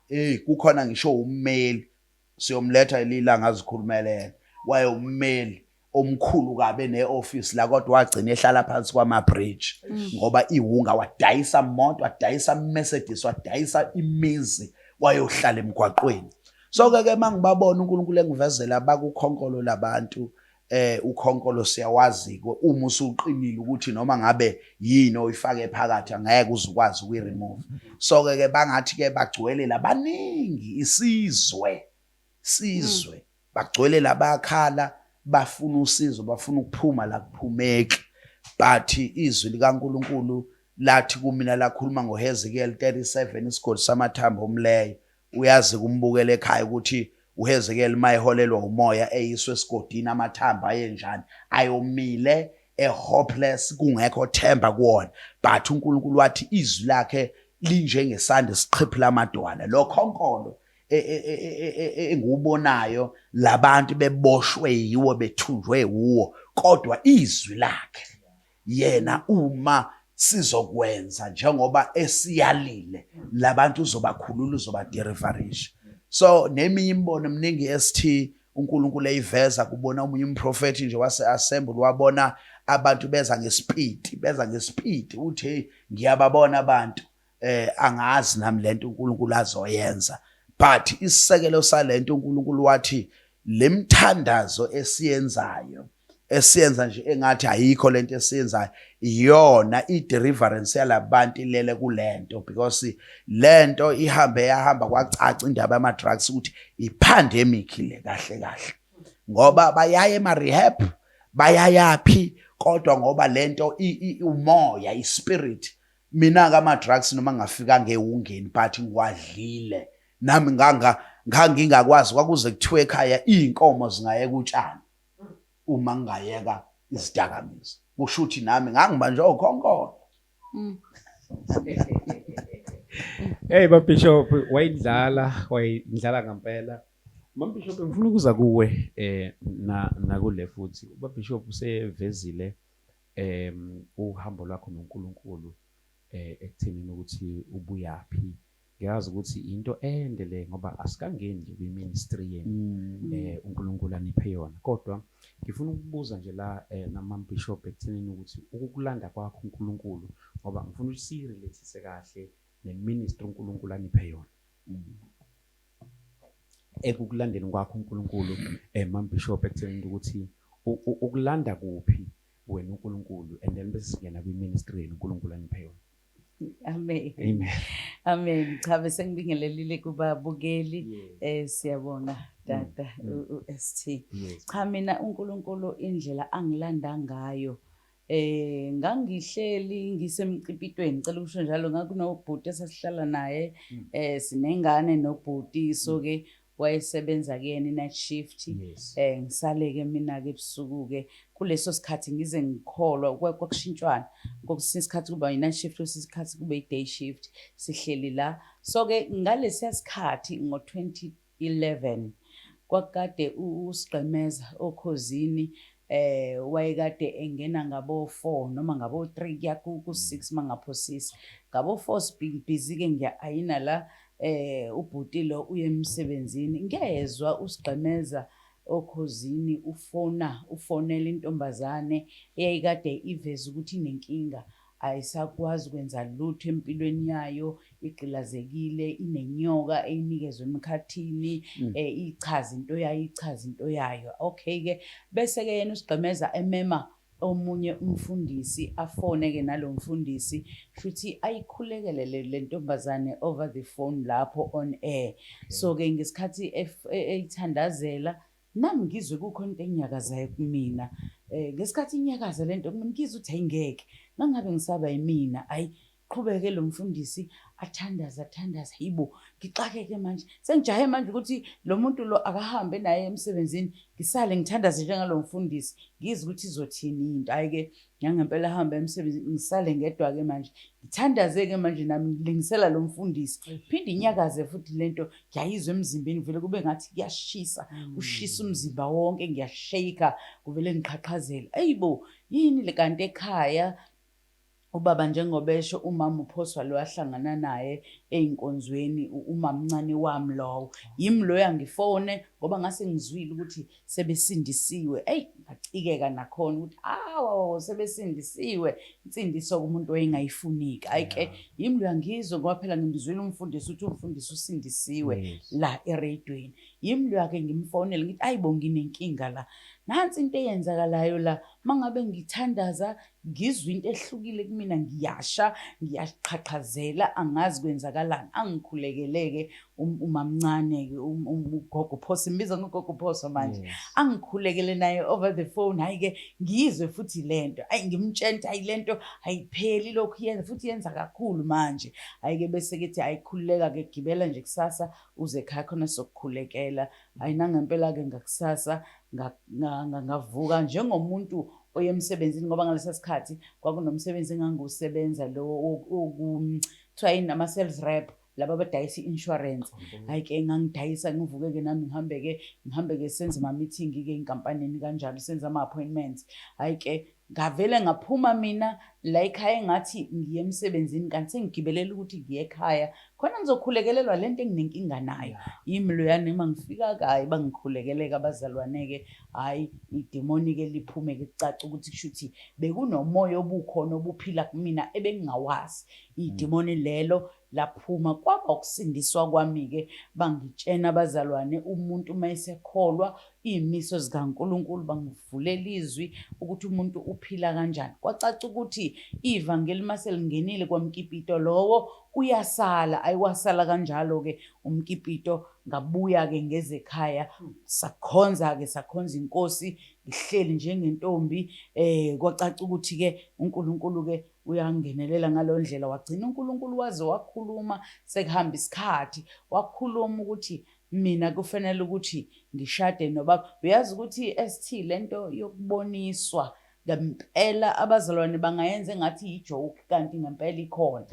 kukhona ngisho ummeli, siyomletha ilanga azikhulumelela, waye ummeli omkhulu kabe ne-office la, kodwa wagcina ehlala phansi kwama-bridge ngoba iwunga. Wadayisa moto, wadayisa Mercedes, wadayisa imizi, wayohlala emgwaqweni. So ke ke mangibabona uNkulunkulu engivezela bakukhonkolo labantu, ukhonkolo siyawazi ke uma usuqinile ukuthi noma ngabe yini oyifake phakathi angeke uzukwazi ukuyi-remove. So ke ke bangathi ke bagcwele labaningi, isizwe sizwe bagcwele labakhala, bafuna usizo, bafuna ukuphuma la kuphumeki. But izwi likaNkuluNkulu lathi kumina lakhuluma ngoHezekiel 37 isigodi samathambo omleyo uyazi kumbukela ekhaya ukuthi uHezekiel mayeholelwa umoya eyiswe esigodini amathambo ayenjani ayomile ehopeless kungekho themba kuwona but uNkulunkulu wathi izwi lakhe linjengesandla siqhiphula amadwala lokhonkolo e, e, e, engiwubonayo labantu beboshwe yiwo bethunjwe wuwo kodwa izwi lakhe yena uma sizokwenza njengoba esiyalile labantu uzobakhulula uzobaderivarisha so neminye imibono eminingi ST uNkulunkulu eyiveza kubona omunye umprofethi nje wase assemble wabona abantu beza ngespeed beza ngespeed uthi hey ngiyababona abantu eh angazi nami lento uNkulunkulu azoyenza but isisekelo salento uNkulunkulu wathi lemthandazo esiyenzayo esiyenza nje engathi ayikho lento esiyenzayo iyona i-deliverance yalabantu ilele kulento because lento ihambe yahamba kwacaca indaba yama-drugs ukuthi i-pandemic le kahle kahle ngoba bayaya ema-rehab bayayaphi kodwa ngoba lento umoya i-spirit mina-ke ama-drugs noma ngingafika ngewungeni but ngiwadlile nami nganga ngangingakwazi kwakuze kuthiwe ekhaya iy'nkomo zingayeka utshani uma ngingayeka izidakamizwa kusho ukuthi nami ngangibanjwe okhonkolo Hey babishop wayidlala wayidlala ngempela. Mabishop ngifuna ukuza kuwe eh na nakule futhi. Ubabishop usevezile uhambo lwakho noNkulunkulu eh ekuthenini ukuthi ubuyaphi Ngiyazi ukuthi into ende le ngoba asikangeni nje kwi-ministry yenu mm. eh uNkulunkulu aniphe yona kodwa ngifuna ukubuza nje la eh, namambishop ekuthenini ukuthi ukukulanda kwakho uNkulunkulu ngoba ngifuna ukuthi siyirelathise kahle neministry uNkulunkulu aniphe yona mm. Ekukulandeni kwakho uNkulunkulu eh mambishop ekuthenini ukuthi ukulanda kuphi wena uNkulunkulu and then bese singena kwi-ministry yenu uNkulunkulu aniphe yona. Amen. Amen. Amen. Cha bese ngibingelelile kubabukeli. Eh siyabonga tata uST. Cha mina uNkulunkulu indlela angilanda ngayo eh ngangihleli ngisemcipitweni ngicela ukusho njalo ngakunobhuti esasihlala naye eh sinengane nobhuti so ke wayesebenza kuyena i-night shift Yes. eh ngisale-ke mina-ke ebusuku-ke kuleso sikhathi ngize ngikholwa kwakushintshwana kwesinye isikhathi kuba i-night shift kwesinye isikhathi kube i-day shift sihleli la so-ke ngalesiya sikhathi ngo-2011 kwakukade usigqemeza okhozini eh wayekade engena ngabo 4 noma ngabo 3 kuya ku 6 mangaphosisi ngabo 4 busy ke ngiya ayina la eh ubhuti lo uye emsebenzini ngezwa usigqemeza okhozini ufona ufonela intombazane eyayikade iveza ukuthi inenkinga ayisakwazi ukwenza lutho empilweni yayo igqilazekile inenyoka eyinikezwe emkhathini mm. eh ichaza into yayo ichaza into yayo okay ke bese ke yena usigqemeza emema omunye umfundisi afone ke nalo mfundisi shuthi ayikhulekele le ntombazane over the phone lapho on air so ke ngesikhathi e, eyithandazela nami ngizwe kukhona into enyakazayo kumina eh ngesikhathi inyakaza lento kumina ngizwe ukuthi ayingeke mangabe ngisaba yimina ayi qhubeke lo mfundisi athandaze athandaze hayibo ngixakeke manje sengijahe manje ukuthi lo muntu lo akahambe naye emsebenzini ngisale ngithandaze njengalo mfundisi ngizwe ukuthi izothini into hayi-ke ngangempela ahambe emsebenzini ngisale ngedwa-ke manje ngithandaze-ke manje nami ngilingisela lo mfundisi phinde inyakaze futhi lento ngiyayizwa emzimbeni vele kube ngathi kuyashisa kushisa umzimba wonke ngiyasheyika kuvele ngiqhaqhazela eyibo yini le kanti ekhaya Ubaba njengoba esho umama uphoswa lo ahlangana naye ey'nkonzweni umamncane wami lowo. Yimi loyo angifone ngoba ngase ngizwile ukuthi sebesindisiwe. Eyi ngacikeka nakhona ukuthi awa sebesindisiwe. Insindiso kumuntu oyengayifuniki. Hhayi ke yimi loyo angizwe ngoba phela ngimzwile umfundisi ukuthi umfundisi usindisiwe la ereyidweni. Yimi loyo ake ngimfonele ngithi ayi bo nginenkinga la. Nansi into eyenzakalayo la mangabe ngithandaza ngizwa into ehlukile kumina ngiyasha ngiyaqhaqhazela angazi kwenzakalani angikhulekeleke um, umamncane-ke um, um, ugogo phosa imbiza ngogogo phosa manje angikhulekele naye over the phone, hayi-ke ngiyizwe futhi lento, ayi ngimtshela ukuthi hayi lento ayipheli lokhu yenza futhi yenza kakhulu manje. Hhayi-ke bese kethi hhayi khululeka-ke, gibela nje kusasa uze ekhaya khona sizokukhulekela. Hhayi nangempela-ke ngakusasa ngavuka njengomuntu oye emsebenzini, ngoba ngalesa sikhathi kwakunomsebenzi engangiwusebenza lo kuthiwa yini, ama-sales rep laba abadayisa i-insurance. Hhayi-ke ngangidayisa, ngivuke-ke nami ngihambe-ke ngihambe-ke senze ama-meeting-ke enkampanini kanjalo, senze ama-appointments. Hhayi-ke ngavele ngaphuma mina la ekhaya engathi ngiye emsebenzini, kanti sengigibelela ukuthi ngiye ekhaya khona ngizokhulekelelwa lento enginenkinga nayo. Yimi loyana, uma ngifika kayi bangikhulekeleka abazalwane-ke, hhayi idemoni-ke liphume-ke, kucace ukuthi kusho ukuthi bekunomoya obukhona obuphila kumina ebengingawazi. Idemoni lelo laphuma, kwaba ukusindiswa kwami-ke. Bangitshena abazalwane, umuntu uma esekholwa iy'miso zikaNkulunkulu, bangivulela izwi ukuthi umuntu uphila kanjani. Kwacaca ukuthi ivangeli uma selingenile kwamkipito lowo uyasala, ayiwasala kanjalo-ke umkipito. Ngabuya-ke ngezekhaya, sakhonza-ke, sakhonza inkosi, ngihleli njengentombi. Kwacaca ukuthi-ke uNkulunkulu-ke uyangenelela ngalo ndlela. Wagcina uNkulunkulu waze wakhuluma sekuhamba isikhathi, wakhuluma ukuthi mina kufanele ukuthi ngishade nobaba. Uyazi ukuthi ST lento yokuboniswa ngempela abazalwane bangayenza engathi yi-joke, kanti ngempela ikhona.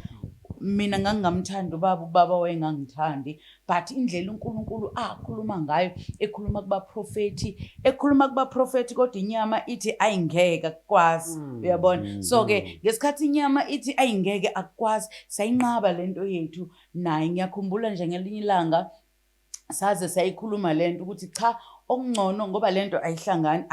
Mina ngangingamthandi ubaba, ubaba wayengangithandi, but indlela uNkulunkulu akhuluma ngayo, ekhuluma kubaprofethi, ekhuluma kubaprofethi, kodwa inyama ithi ayingeke akukwazi, uyabona. So-ke ngesikhathi inyama ithi ayingeke akukwazi, sayinqaba lento yethu naye. Ngiyakhumbula nje ngelinye ilanga saze sayikhuluma lento ukuthi cha, okungcono ngoba lento ayihlangani,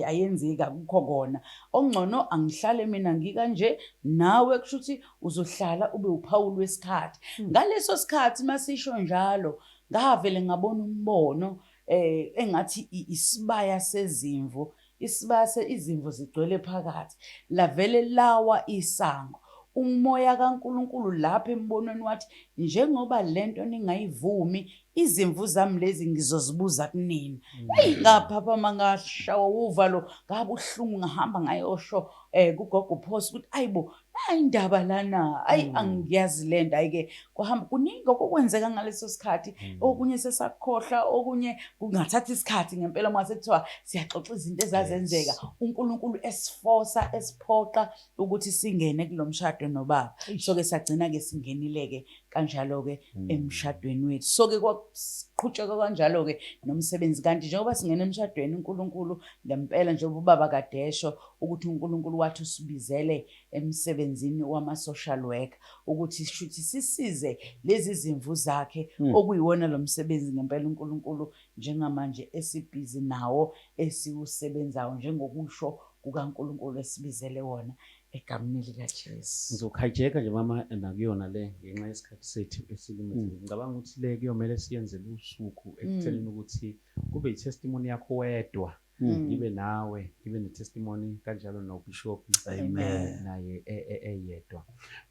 ayenzeki, akukho kona okungcono angihlale mina ngikanje nawe, kusho ukuthi uzohlala ube uphawu lwesikhathi. Ngaleso sikhathi masisho njalo, ngavele ngabona umbono engathi isibaya sezimvu, isibaya izimvu zigcwele phakathi, lavele lawa isango. Umoya kaNkulunkulu lapha embonweni wathi, njengoba lento ningayivumi, izimvu zami lezi ngizozibuza kunini. Eyi ngaphaphama, ngashawa uvalo, ngabuhlungu, ngahamba ngayosho kugogo uPhosa ukuthi ayibo nayi indaba lana, ayi angiyazi lento. Ayike kuhamba kuningi okwenzeka ngaleso sikhathi, okunye sesakukhohlwa, okunye kungathatha isikhathi ngempela uma sekuthiwa siyaxoxa izinto ezazenzeka. UNkulunkulu esifosa, esiphoqa ukuthi singene kulo mshado nobaba. So-ke sagcina-ke singenile-ke kanjalo-ke emshadweni wethu. So-ke kwaqhutsheka kanjalo-ke nomsebenzi, kanti njengoba singena emshadweni uNkulunkulu ngempela, njengoba ubaba kadesho ukuthi uNkulunkulu wathi usibizele emsebenzini wama-social worker ukuthi shuthi sisize lezi zimvu zakhe, okuyiwona lo msebenzi ngempela uNkulunkulu njengamanje esibhizi nawo, esiwusebenzayo njengokusho kukaNkulunkulu esibizele wona egameni likaJesu. Ngizokhajeka nje mama nakuyona le ngenxa yesikhathi sethu esi-limited. Ngicabanga ukuthi le kuyomele siyenzele usuku ekuthenini ukuthi kube i-testimony yakho wedwa, ngibe nawe, ngibe ne-testimony kanjalo noBishop Amen. naye eyedwa.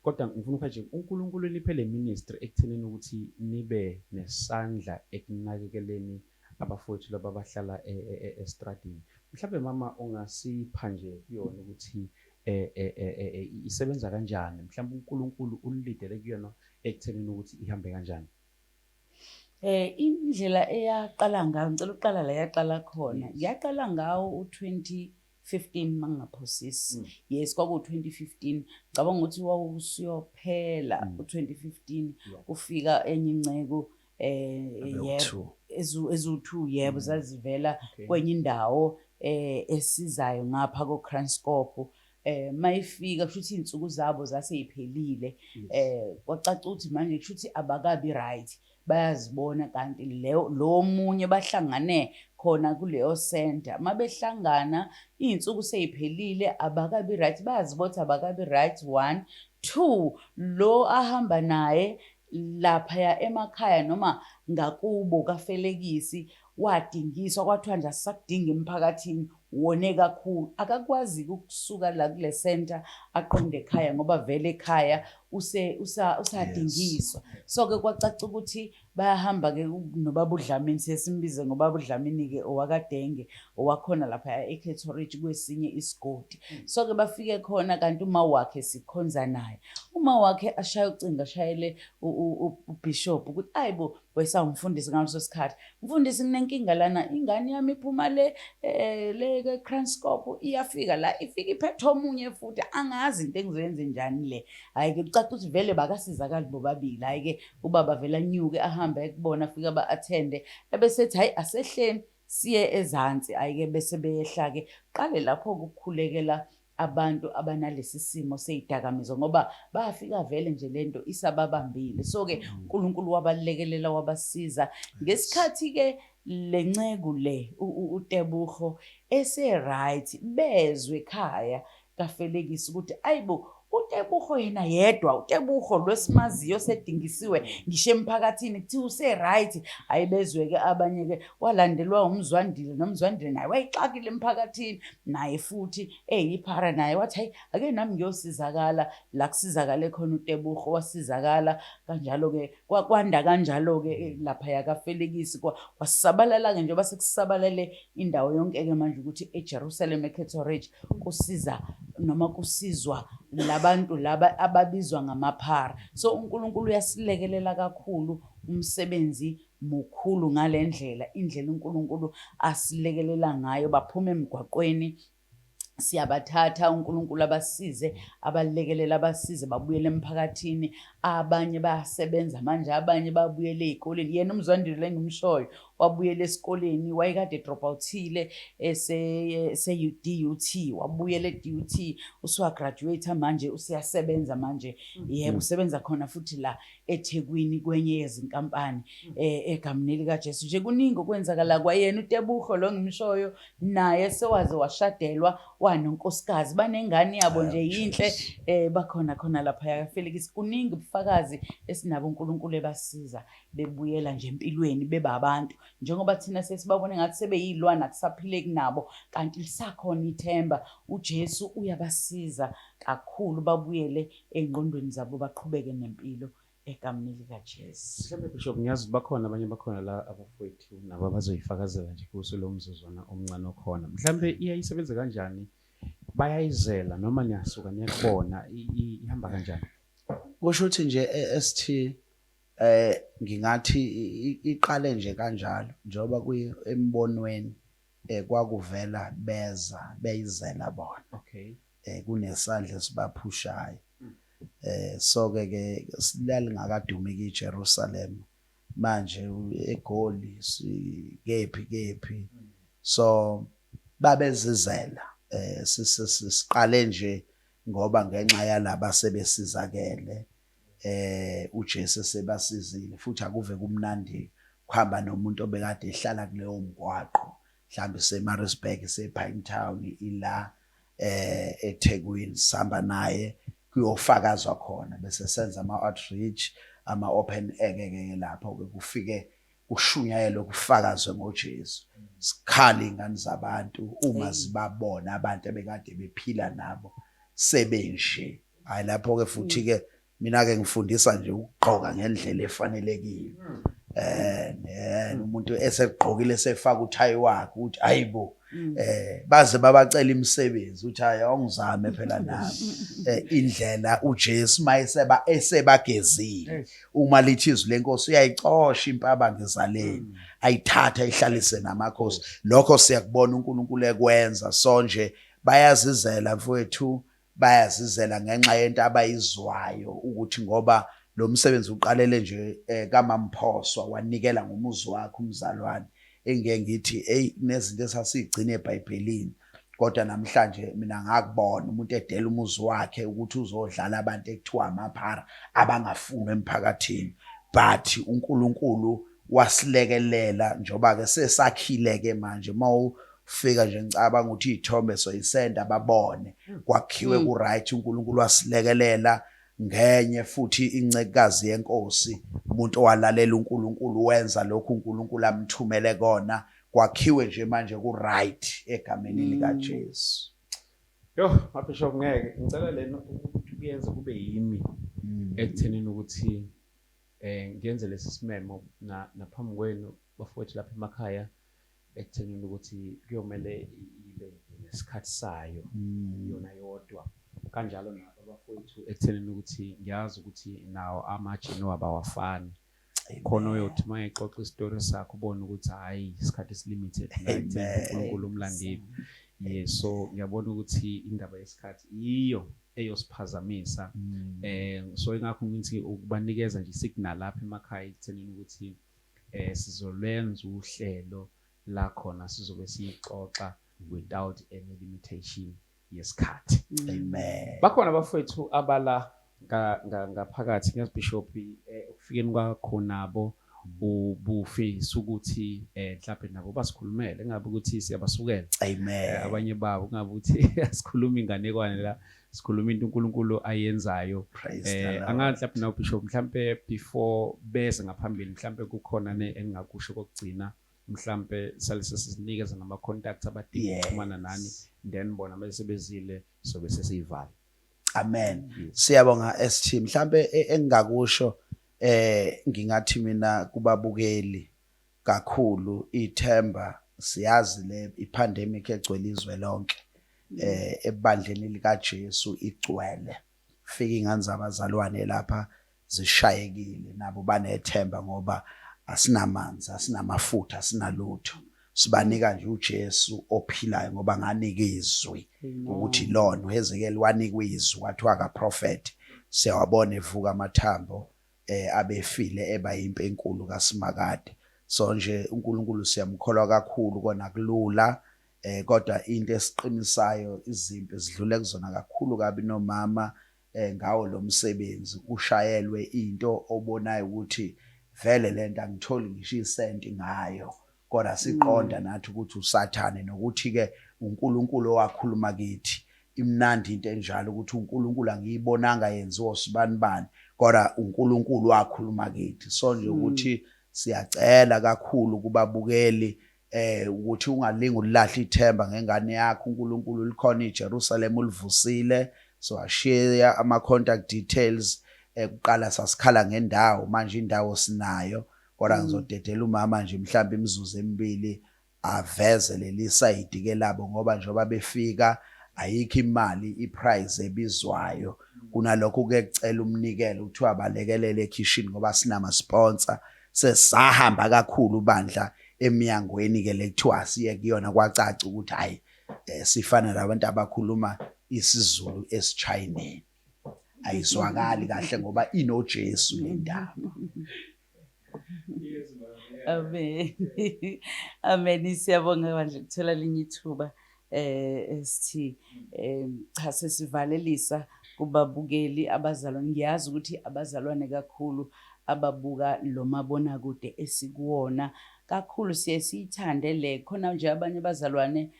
Kodwa ngifuna ukuthi nje uNkulunkulu niphe le ministry ekuthenini ukuthi nibe nesandla ekunakekeleni abafowethu laba abahlala estradini. Mhlawumbe mama ungasipha nje kuyona ukuthi isebenza kanjani, mhlawumbe uNkulunkulu unilidele kuyona ekuthenini ukuthi ihambe kanjani. Indlela eyaqala ngayo, ngicela ukuqala la yaqala khona. Yaqala ngawo u-2015 mangingaphosisi. Yes, kwaku 2015. Ngicabanga ukuthi wawusuyophela u-2015, kufika enye inceku yebo, ezu2 yebo, zazivela kwenye indawo esizayo ngapha ko Kranskop. Mayifika kusho ukuthi izinsuku zabo zaseyiphelile, kwacaca ukuthi manje kusho ukuthi abakabi right, bayazibona, kanti leyo lo munye bahlangane khona kuleyo center, mabehlangana izinsuku seyiphelile, abakabi right, bayazibona ukuthi abakabi right. 1 2 lo ahamba naye laphaya emakhaya noma ngakubo kaFelekisi wadingiswa, kwathiwa nje asisakudinga emphakathini, wone kakhulu, akakwazi ukusuka la kule center aqonde ekhaya ngoba vele ekhaya. use usadingiswa. So ke kwacaca ukuthi bayahamba ke nobaba uDlamini, sesimbize ngobaba uDlamini ke, owakadenge owakhona lapha eCato Ridge kwesinye isigodi. So ke bafike khona, kanti uma wakhe sikhonza naye, uma wakhe ashaya ucingo, ashayele ubishop ukuthi ayibo, wayesawumfundisi ngaleso sikhathi, "Mfundisi, nginenkinga lana, ingane yami iphuma le le ke-Kranskop, iyafika la, ifika iphethe omunye futhi, angazi into engizoyenza njani le." Hhayi-ke, kucaca ukuthi vele bakasizakali bobabili. Hhayi-ke, ubaba vele anyuke ahambe ekubona, afike aba-athende, ebesethi, "Hhayi, asehleni siye ezansi." Hhayi-ke, bese beyehla-ke, qale lapho ukukhulekela abantu abanalesi simo seyidakamizwa, ngoba bafika vele nje lento isababambile. So-ke uNkulunkulu wabalekelela, wabasiza ngesikhathi-ke le nceku le uTebogo ese-right. Bezwe ekhaya kaFelekisi ukuthi ayibo, uTebogo yena yedwa, uTebogo lwesimaziyo sedingisiwe ngisho emphakathini, kuthiwa use-right. Ayibezwe-ke abanye-ke, walandelwa umzwandile, nomzwandile naye wayixakile emphakathini naye futhi eyiphara naye, wathi, "Hayi, ake nami ngiyosizakala la kusizakale khona uTebogo." Wasizakala kanjalo-ke, kwanda kanjalo-ke laphaya kaFelekisi, kwasabalala-ke njengoba sekusabalale indawo yonke-ke manje ukuthi eJerusalem eCato Ridge kusiza noma kusizwa labantu laba ababizwa ngamaphara. So uNkulunkulu uyasilekelela kakhulu, umsebenzi mukhulu ngale ndlela, indlela uNkulunkulu asilekelela ngayo. Baphuma emgwaqweni, siyabathatha, uNkulunkulu abasize, abalekelela, abasize babuyele emphakathini. Abanye bayasebenza manje, abanye babuyele ey'koleni. Yena umzwandile lengimshoyo wabuyela esikoleni, wayekade drop out-ile ese-DUT, wabuyela e-DUT, usuwa-graduate manje, useyasebenza manje. Yebo, usebenza khona futhi la eThekwini kwenye yezinkampani, egameni likaJesu. Nje kuningi okwenzakala kwayena uTebogo lo ngimshoyo, naye sewaze washadelwa, wanonkosikazi, banengane yabo nje yinhle, bakhona khona lapha yaFelix. Kuningi ubufakazi esinabo, uNkulunkulu ebasiza bebuyela nje empilweni, beba abantu njengoba thina sesibabone ngathi sebeyilwana, kusaphileki nabo, kanti lisakhona ithemba. uJesu uyabasiza kakhulu babuyele ey'ngqondweni zabo, baqhubeke nempilo egameni likaJesu. Mhlawumbe Bishop, ngiyazi ukuthi bakhona abanye bakhona la abafowethu nabo abazoyifakazela nje kuso lo mzuzwana omncane okhona. Mhlawumbe iyayisebenza kanjani? Bayayizela noma niyasuka niyakubona, ihamba kanjani? Kusho ukuthi nje e-ST ngingathi iqale nje kanjalo, njengoba kuyi embonweni kwakuvela beza beyizela bona. Kunesandla esibaphushayo. So ke ke lalingakadumi ke Jerusalem manje, eGoli sikephi kephi, so babezizela. Siqale nje ngoba ngenxa yalaba sebesizakele, uJesu sebasizile, futhi akuve kumnandi kuhamba nomuntu obekade ehlala kuleyo mgwaqo, mhlawumbe seMaritzburg, sePinetown, ila eThekwini, sihamba naye kuyofakazwa khona, bese senza ama outreach, ama open air ke lapho ke kufike kushunyayelwe, kufakazwe ngoJesu. Sikhala ingane zabantu uma zibabona abantu ebekade bephila nabo sebenje. Hayi, lapho ke futhi ke mina ke ngifundisa nje ukugqoka ngendlela efanelekile. Umuntu esegqokile, sefaka uthayi wakhe, ukuthi hayibo, baze babacela imisebenzi, uthi hayi, awungizame phela nami. Indlela uJesu mayeseba esebagezile, uma lithi izwi lenkosi uyayicosha impaba ngezaleni, ayithatha ayihlalise namakhosi. Lokho siyakubona uNkulunkulu ekwenza. So nje bayazizela mfowethu, bayazizela ngenxa yento abayizwayo, ukuthi ngoba lo msebenzi uqalele nje kaMamphoswa, wanikela ngomuzi wakhe umzalwane, engeke ngithi hey, kunezinto esasigcina eBhayibhelini, kodwa namhlanje mina ngakubona umuntu edela umuzi wakhe ukuthi uzodlala abantu ekuthiwa amaphara abangafunwa emphakathini. But uNkulunkulu wasilekelela, njoba ke sesakhile ke manje, mawufika nje ngicabanga ukuthi iy'thombe soyisenda babone kwakhiwe ku-right. uNkulunkulu wasilekelela ngenye futhi incekukazi yenkosi, umuntu owalalela uNkulunkulu, wenza lokhu uNkulunkulu amthumele kona, kwakhiwe nje manje ku-right egameni likaJesu. Yo, mabishop, ngeke ngicela lena ukuthi kuyenze kube yimi. Ekuthenini ukuthi eh ngiyenze lesi simemo na naphambi kwenu bafowethu lapha emakhaya ekuthenini ukuthi kuyomele ibe nesikhathi sayo yona yodwa kanjalo nabo abafowethu ekuthenini ukuthi ngiyazi ukuthi nawo amajini wabo awafani. Khona oyothi uma exoxa isitori sakhe ubone ukuthi hhayi isikhathi esi-limited la ekutheni uNkulunkulu umlandeli. Yes, so ngiyabona ukuthi indaba yesikhathi yiyo eyosiphazamisa. So ingakho ngithi ukubanikeza nje isignal lapha emakhaya ekuthenini ukuthi sizolwenza uhlelo la khona sizobe siyixoxa without any limitation yesikhathi. Amen. Bakhona abafowethu abala ngaphakathi ngiyazi Bishop ekufikeni kwakho nabo ubufisa ukuthi mhlawumbe nabo basikhulumele ngabe ukuthi siyabasukela. Amen. Abanye babo kungabe ukuthi asikhuluma inganekwane la, sikhuluma into uNkulunkulu ayenzayo. Praise the Lord. Angazi mhlawumbe nawe Bishop, mhlawumbe before beze ngaphambili mhlawumbe kukhona ne engingakusho kokugcina, mhlambe sale sesinikeza nama contacts abadinga ukuxhumana nani, then bona bese bezile sobe sesiyivala. Amen. Siyabonga ST. Mhlambe engingakusho ngingathi mina kubabukeli kakhulu ithemba, siyazi le ipandemic egcwele izwe lonke ebandleni lika Jesu igcwele. Fika ingane zabazalwane lapha zishayekile, nabo banethemba ngoba asinamanzi, asinamafutha, asinalutho. Sibanika nje uJesu ophilayo ngoba nganika izwi ukuthi lona uHezekiel wanikwa izwi kwathiwa akaprofeti. Siyawabona evuka amathambo abefile eba impi enkulu kaSimakade. So nje uNkulunkulu siyamkholwa kakhulu, kona kulula kodwa into esiqinisayo izimpi zidlule kuzona kakhulu kabi nomama ngawo lo msebenzi. Ushayelwe into obonayo ukuthi vele lento angitholi ngisho isenti ngayo, kodwa siqonda nathi ukuthi uSathane nokuthi ke uNkulunkulu owakhuluma kithi. Imnandi into enjalo ukuthi uNkulunkulu angiyibonanga yenziwa usibanibani, kodwa uNkulunkulu wakhuluma kithi. So nje ukuthi siyacela kakhulu kubabukeli ukuthi ungalingi ulahla ithemba ngengane yakho. uNkulunkulu likhona iJerusalem ulivusile. So ashare ama contact details. Kuqala sasikhala ngendawo, manje indawo sinayo, kodwa ngizodedela umama nje mhlawumbe imizuzu emibili aveze leli side ke labo, ngoba njengoba befika ayikho imali iprice ebizwayo. Kunalokho kuke kucela umnikelo kuthiwa balekelele ekhishini ngoba sinama sponsor. Sesahamba kakhulu bandla emnyangweni ke lekuthiwa siye kuyona, kwacaca ukuthi hayi sifana nabantu abakhuluma isiZulu esiChineni, ayizwakali kahle ngoba inoJesu le ndaba. Amen. Amen. Siyabonga bandla ukuthola linye ithuba sithi cha sesivalelisa kubabukeli abazalwane. Ngiyazi ukuthi abazalwane kakhulu ababuka lo mabonakude esikuwona kakhulu siye siyithande le khona nje abanye abazalwane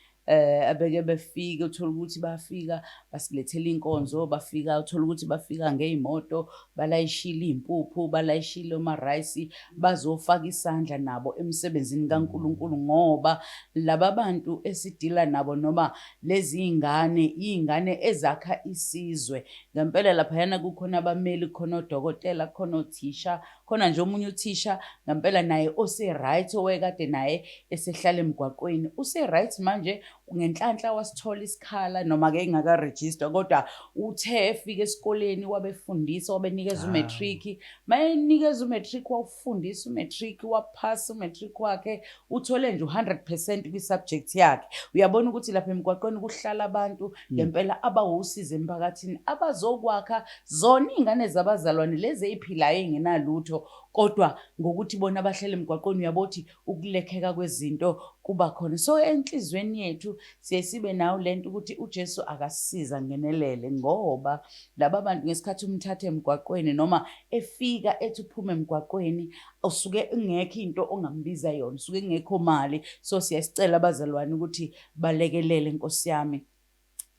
abeke befike uthola ukuthi bafika basilethela inkonzo, bafika uthola ukuthi bafika ngey'moto balayishile iy'mpuphu, balayishile oma-rice, bazofaka isandla nabo emsebenzini kaNkulunkulu, ngoba laba bantu esidila nabo noma lezi iy'ngane, iy'ngane ezakha isizwe ngempela. Laphayana kukhona abameli, kukhona odokotela, kukhona othisha, khona nje omunye uthisha ngempela naye ose-right owekade naye esehlala emgwaqweni use-right manje ngenhlanhla wasithola isikhala, noma-ke engakarejistwa, kodwa uthe efika esikoleni wabefundisa, wabenikeza umatric. Mayenikeza umatric wawufundisa umatric, waphasa umatric wakhe, uthole nje u-100% kwi-subject yakhe. Uyabona ukuthi lapha emgwaqweni kuhlala abantu ngempela abawusizo emphakathini, abazokwakha zona iy'ngane zabazalwane lezi ey'philayo ey'ngenalutho, kodwa ngokuthi bona bahlele emgwaqweni uyabo ukuthi ukulekheka kwezinto kuba khona. So enhliziyweni yethu siye sibe nawo lento ukuthi uJesu akasisiza ngenelele, ngoba laba bantu ngesikhathi umthatha emgwaqweni noma efika ethi uphume emgwaqweni usuke ingekho into ongambiza yona, usuke ingekho mali. So siyasicela abazalwane ukuthi balekelele Nkosi yami.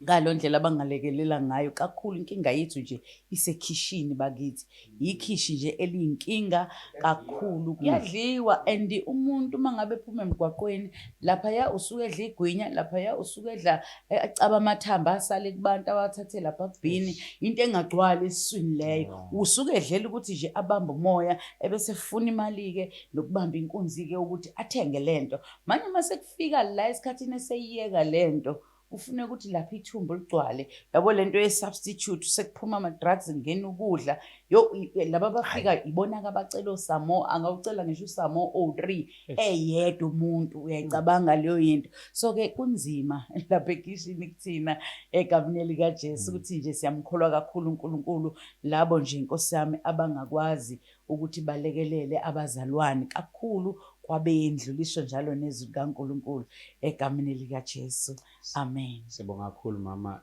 Ngalo ndlela abangalekelela ngayo kakhulu inkinga yethu nje isekhishini bakithi. Yikhishi nje eliyinkinga kakhulu. Kuyadliwa and umuntu uma ngabe ephuma emgwaqweni laphaya usuke edla igwinya, laphaya usuke edla eh, acaba amathamba asale kubantu awathathe lapha kubhini, into engagcwali esiswini leyo. Usuke edlela ukuthi nje abambe umoya ebese efuna imali-ke nokubamba inkunzi-ke ukuthi athenge lento. Manje uma sekufika la esikhathini eseyiyeka lento kufuneka ukuthi lapha ithumbu ligcwale yabo lento ye-substitute sekuphuma ama-drugs ngena ukudla yo laba abafika ibona-ke abacela osamo angawucela ngisho usamo o-three eyedwa umuntu uyayicabanga leyo yinto so-ke kunzima lapha ekhishini kuthina egameni likaJesu ukuthi nje siyamkholwa kakhulu uNkulunkulu labo nje inkosi yami abangakwazi ukuthi balekelele abazalwane kakhulu kwabendlu lisho njalo nezwi likaNkulunkulu egameni likaJesu amen. Sibonga kakhulu mama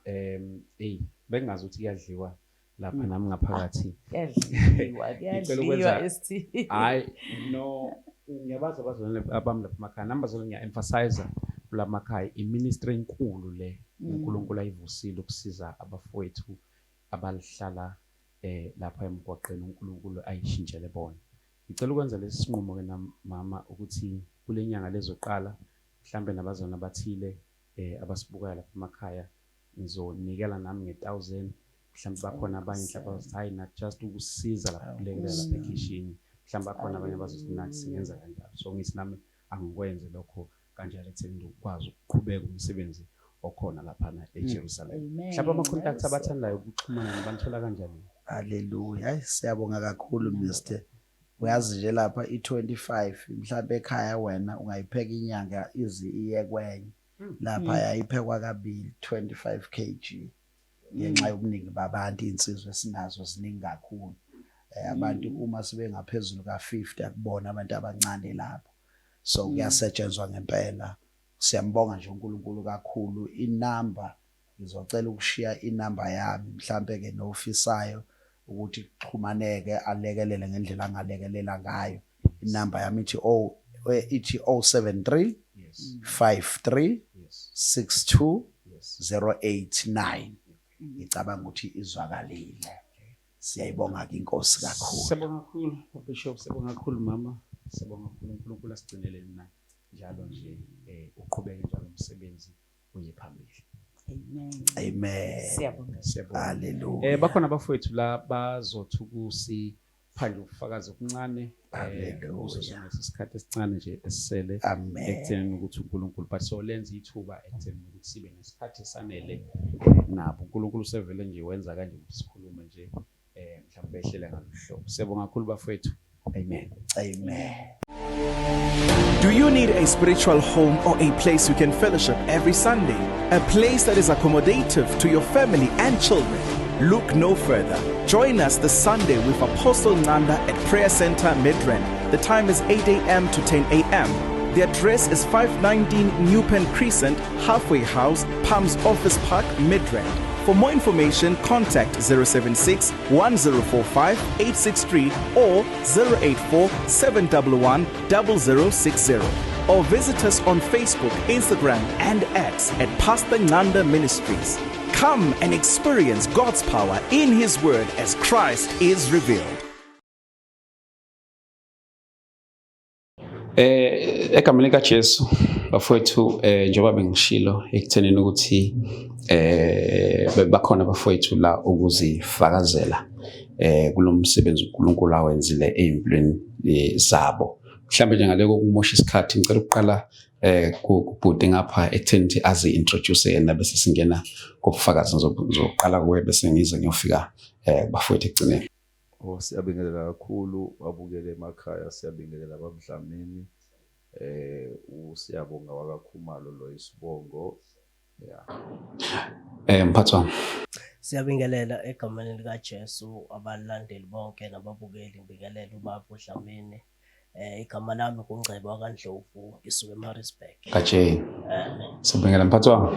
hey bengazi ukuthi kuyadliwa lapha nami ngaphakathi. Kuyadliwa Ngicela kuyadliwa ukwenza ST. Hayi no ngiyabazi abazalwane abami lapha emakhaya nami bazalwane ngiya-emphasize kula makhaya i-ministry enkulu le uNkulunkulu ayivusile ukusiza abafowethu abalihlala lapha emgwaqeni uNkulunkulu ayishintshele bona. Ngicela ukwenza lesi sinqumo ke nami mama ukuthi kule nyanga lezoqala mhlambe nabazalwane abathile abasibukayo lapha emakhaya ngizonikela nami nge-1000 mhlawumbe bakhona abanye mhlawumbe bazothi hayi nathi just ukusiza lapha kulekelela lapha ekhishini mhlawumbe bakhona abanye abazothi nathi singenza kanjalo so ngithi nami angikwenze lokho kanjalo ekutheni ukwazi ukuqhubeka umsebenzi okhona laphana eJerusalem. Amen. Mhlawumbe ama-contacts abathandayo ukuxhumana nabanithola kanjani? Haleluya. Hayi siyabonga kakhulu Mr. Uyazi nje lapha i-25 mhlawumbe ekhaya wena ungayipheka inyanga izi iye kwenye. Lapha yayiphekwa kabili 25 kg ngenxa yobuningi babantu insizwa esinazo ziningi kakhulu. Abantu uma sebengaphezulu ka-50 akubona abantu abancane lapho. So kuyasetshenzwa ngempela. Siyambonga nje uNkulunkulu kakhulu. Inamba ngizocela ukushiya inamba yami mhlambe ke nofisayo ukuthi kuxhumaneke alekelele ngendlela angalekelela ngayo. Inamba yami ithi 0 ithi 073 53 62 089. Ngicabanga ukuthi izwakalile. Siyayibonga ke inkosi kakhulu. Siyabonga kakhulu Bishop, siyabonga kakhulu mama, siyabonga kakhulu uNkulunkulu asigcinele nina njalo nje uqhubeke njalo umsebenzi uye phambili. Amen. Amen. Siyabonga. Siyabonga. Hallelujah. Bakhona abafowethu la bazothi ukusipha nje ubufakazi obuncane Hallelujah. kuso sona isikhathi esincane nje esisele Amen. ekutheni ukuthi uNkulunkulu but so lenza ithuba ekutheni ukuthi sibe nesikhathi esanele nabo. uNkulunkulu usevele nje wenza kanje ukuthi sikhulume nje mhlawumbe behlele ngalolu hlobo. Siyabonga kakhulu bafowethu. Amen. Amen. Do you need a spiritual home or a place you can fellowship every Sunday? A place that is accommodative to your family and children? Look no further. Join us this Sunday with Apostle Nanda at Prayer Center Midrand. The time is 8 a.m. to 10 a.m. The address is 519 Newpen Crescent, Halfway House, Palms Office Park, Midrand. For more information, contact 076 1045 863 or 084 711 0060. Or visit us on Facebook, Instagram, and X at Pastor Nanda Ministries. Come and experience God's power in His Word as Christ is revealed. Egameni likaJesu bafowethu, njengoba bengishilo ekuthenini ukuthi bakhona abafowethu la ukuzifakazela kulomsebenzi uNkulunkulu awenzile ezimpilweni zabo. Mhlambe nje ngale kokumosha isikhathi ngicela ukuqala kubhuti ngapha ekutheni ukuthi azi introduce yena bese singena kubufakazi. Ngizoqala kuwe bese ngize ngiyofika bafowethu ekugcineni. Oh, siyabingelela kakhulu abukele emakhaya, siyabingelela abamdlamini. Usiyabonga wakaKhumalo lo isibongo. Yeah. Mphathi wami. Siyabingelela egameni likaJesu abalandeli bonke nababukeli, ngibingelela ubaba uDlamini. Igama lami nguNgcebo wakaNdlovu, ngisuka eMaritzburg. Gatsheni. Sibingela mphathi wami.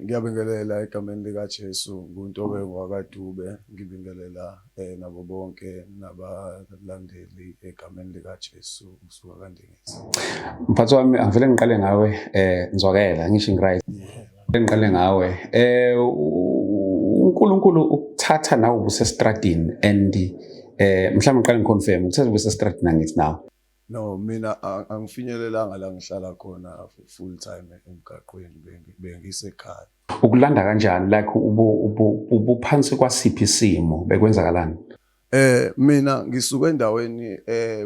Ngiyabingelela egameni lika Jesu, nguNtobeko wakaDube, ngibingelela nabo bonke nabalandeli egameni lika Jesu ngisuka kaNdengezi. Mphathi wami, angivele ngiqale ngawe, ngizwakela ngisho ngiright. Ngiqale ngawe. UNkulunkulu ukuthatha nawe ubusestradini and mhlawumbe ngiqale ngiconfirm ukuthatha ubusestradini, angithi nawe? No, mina angifinyelelanga la ngihlala khona full time emgaqweni, bengisekhaya. Ukulanda kanjani, like ubuphansi kwasiphi isimo, bekwenzakalani? Mina ngisuka endaweni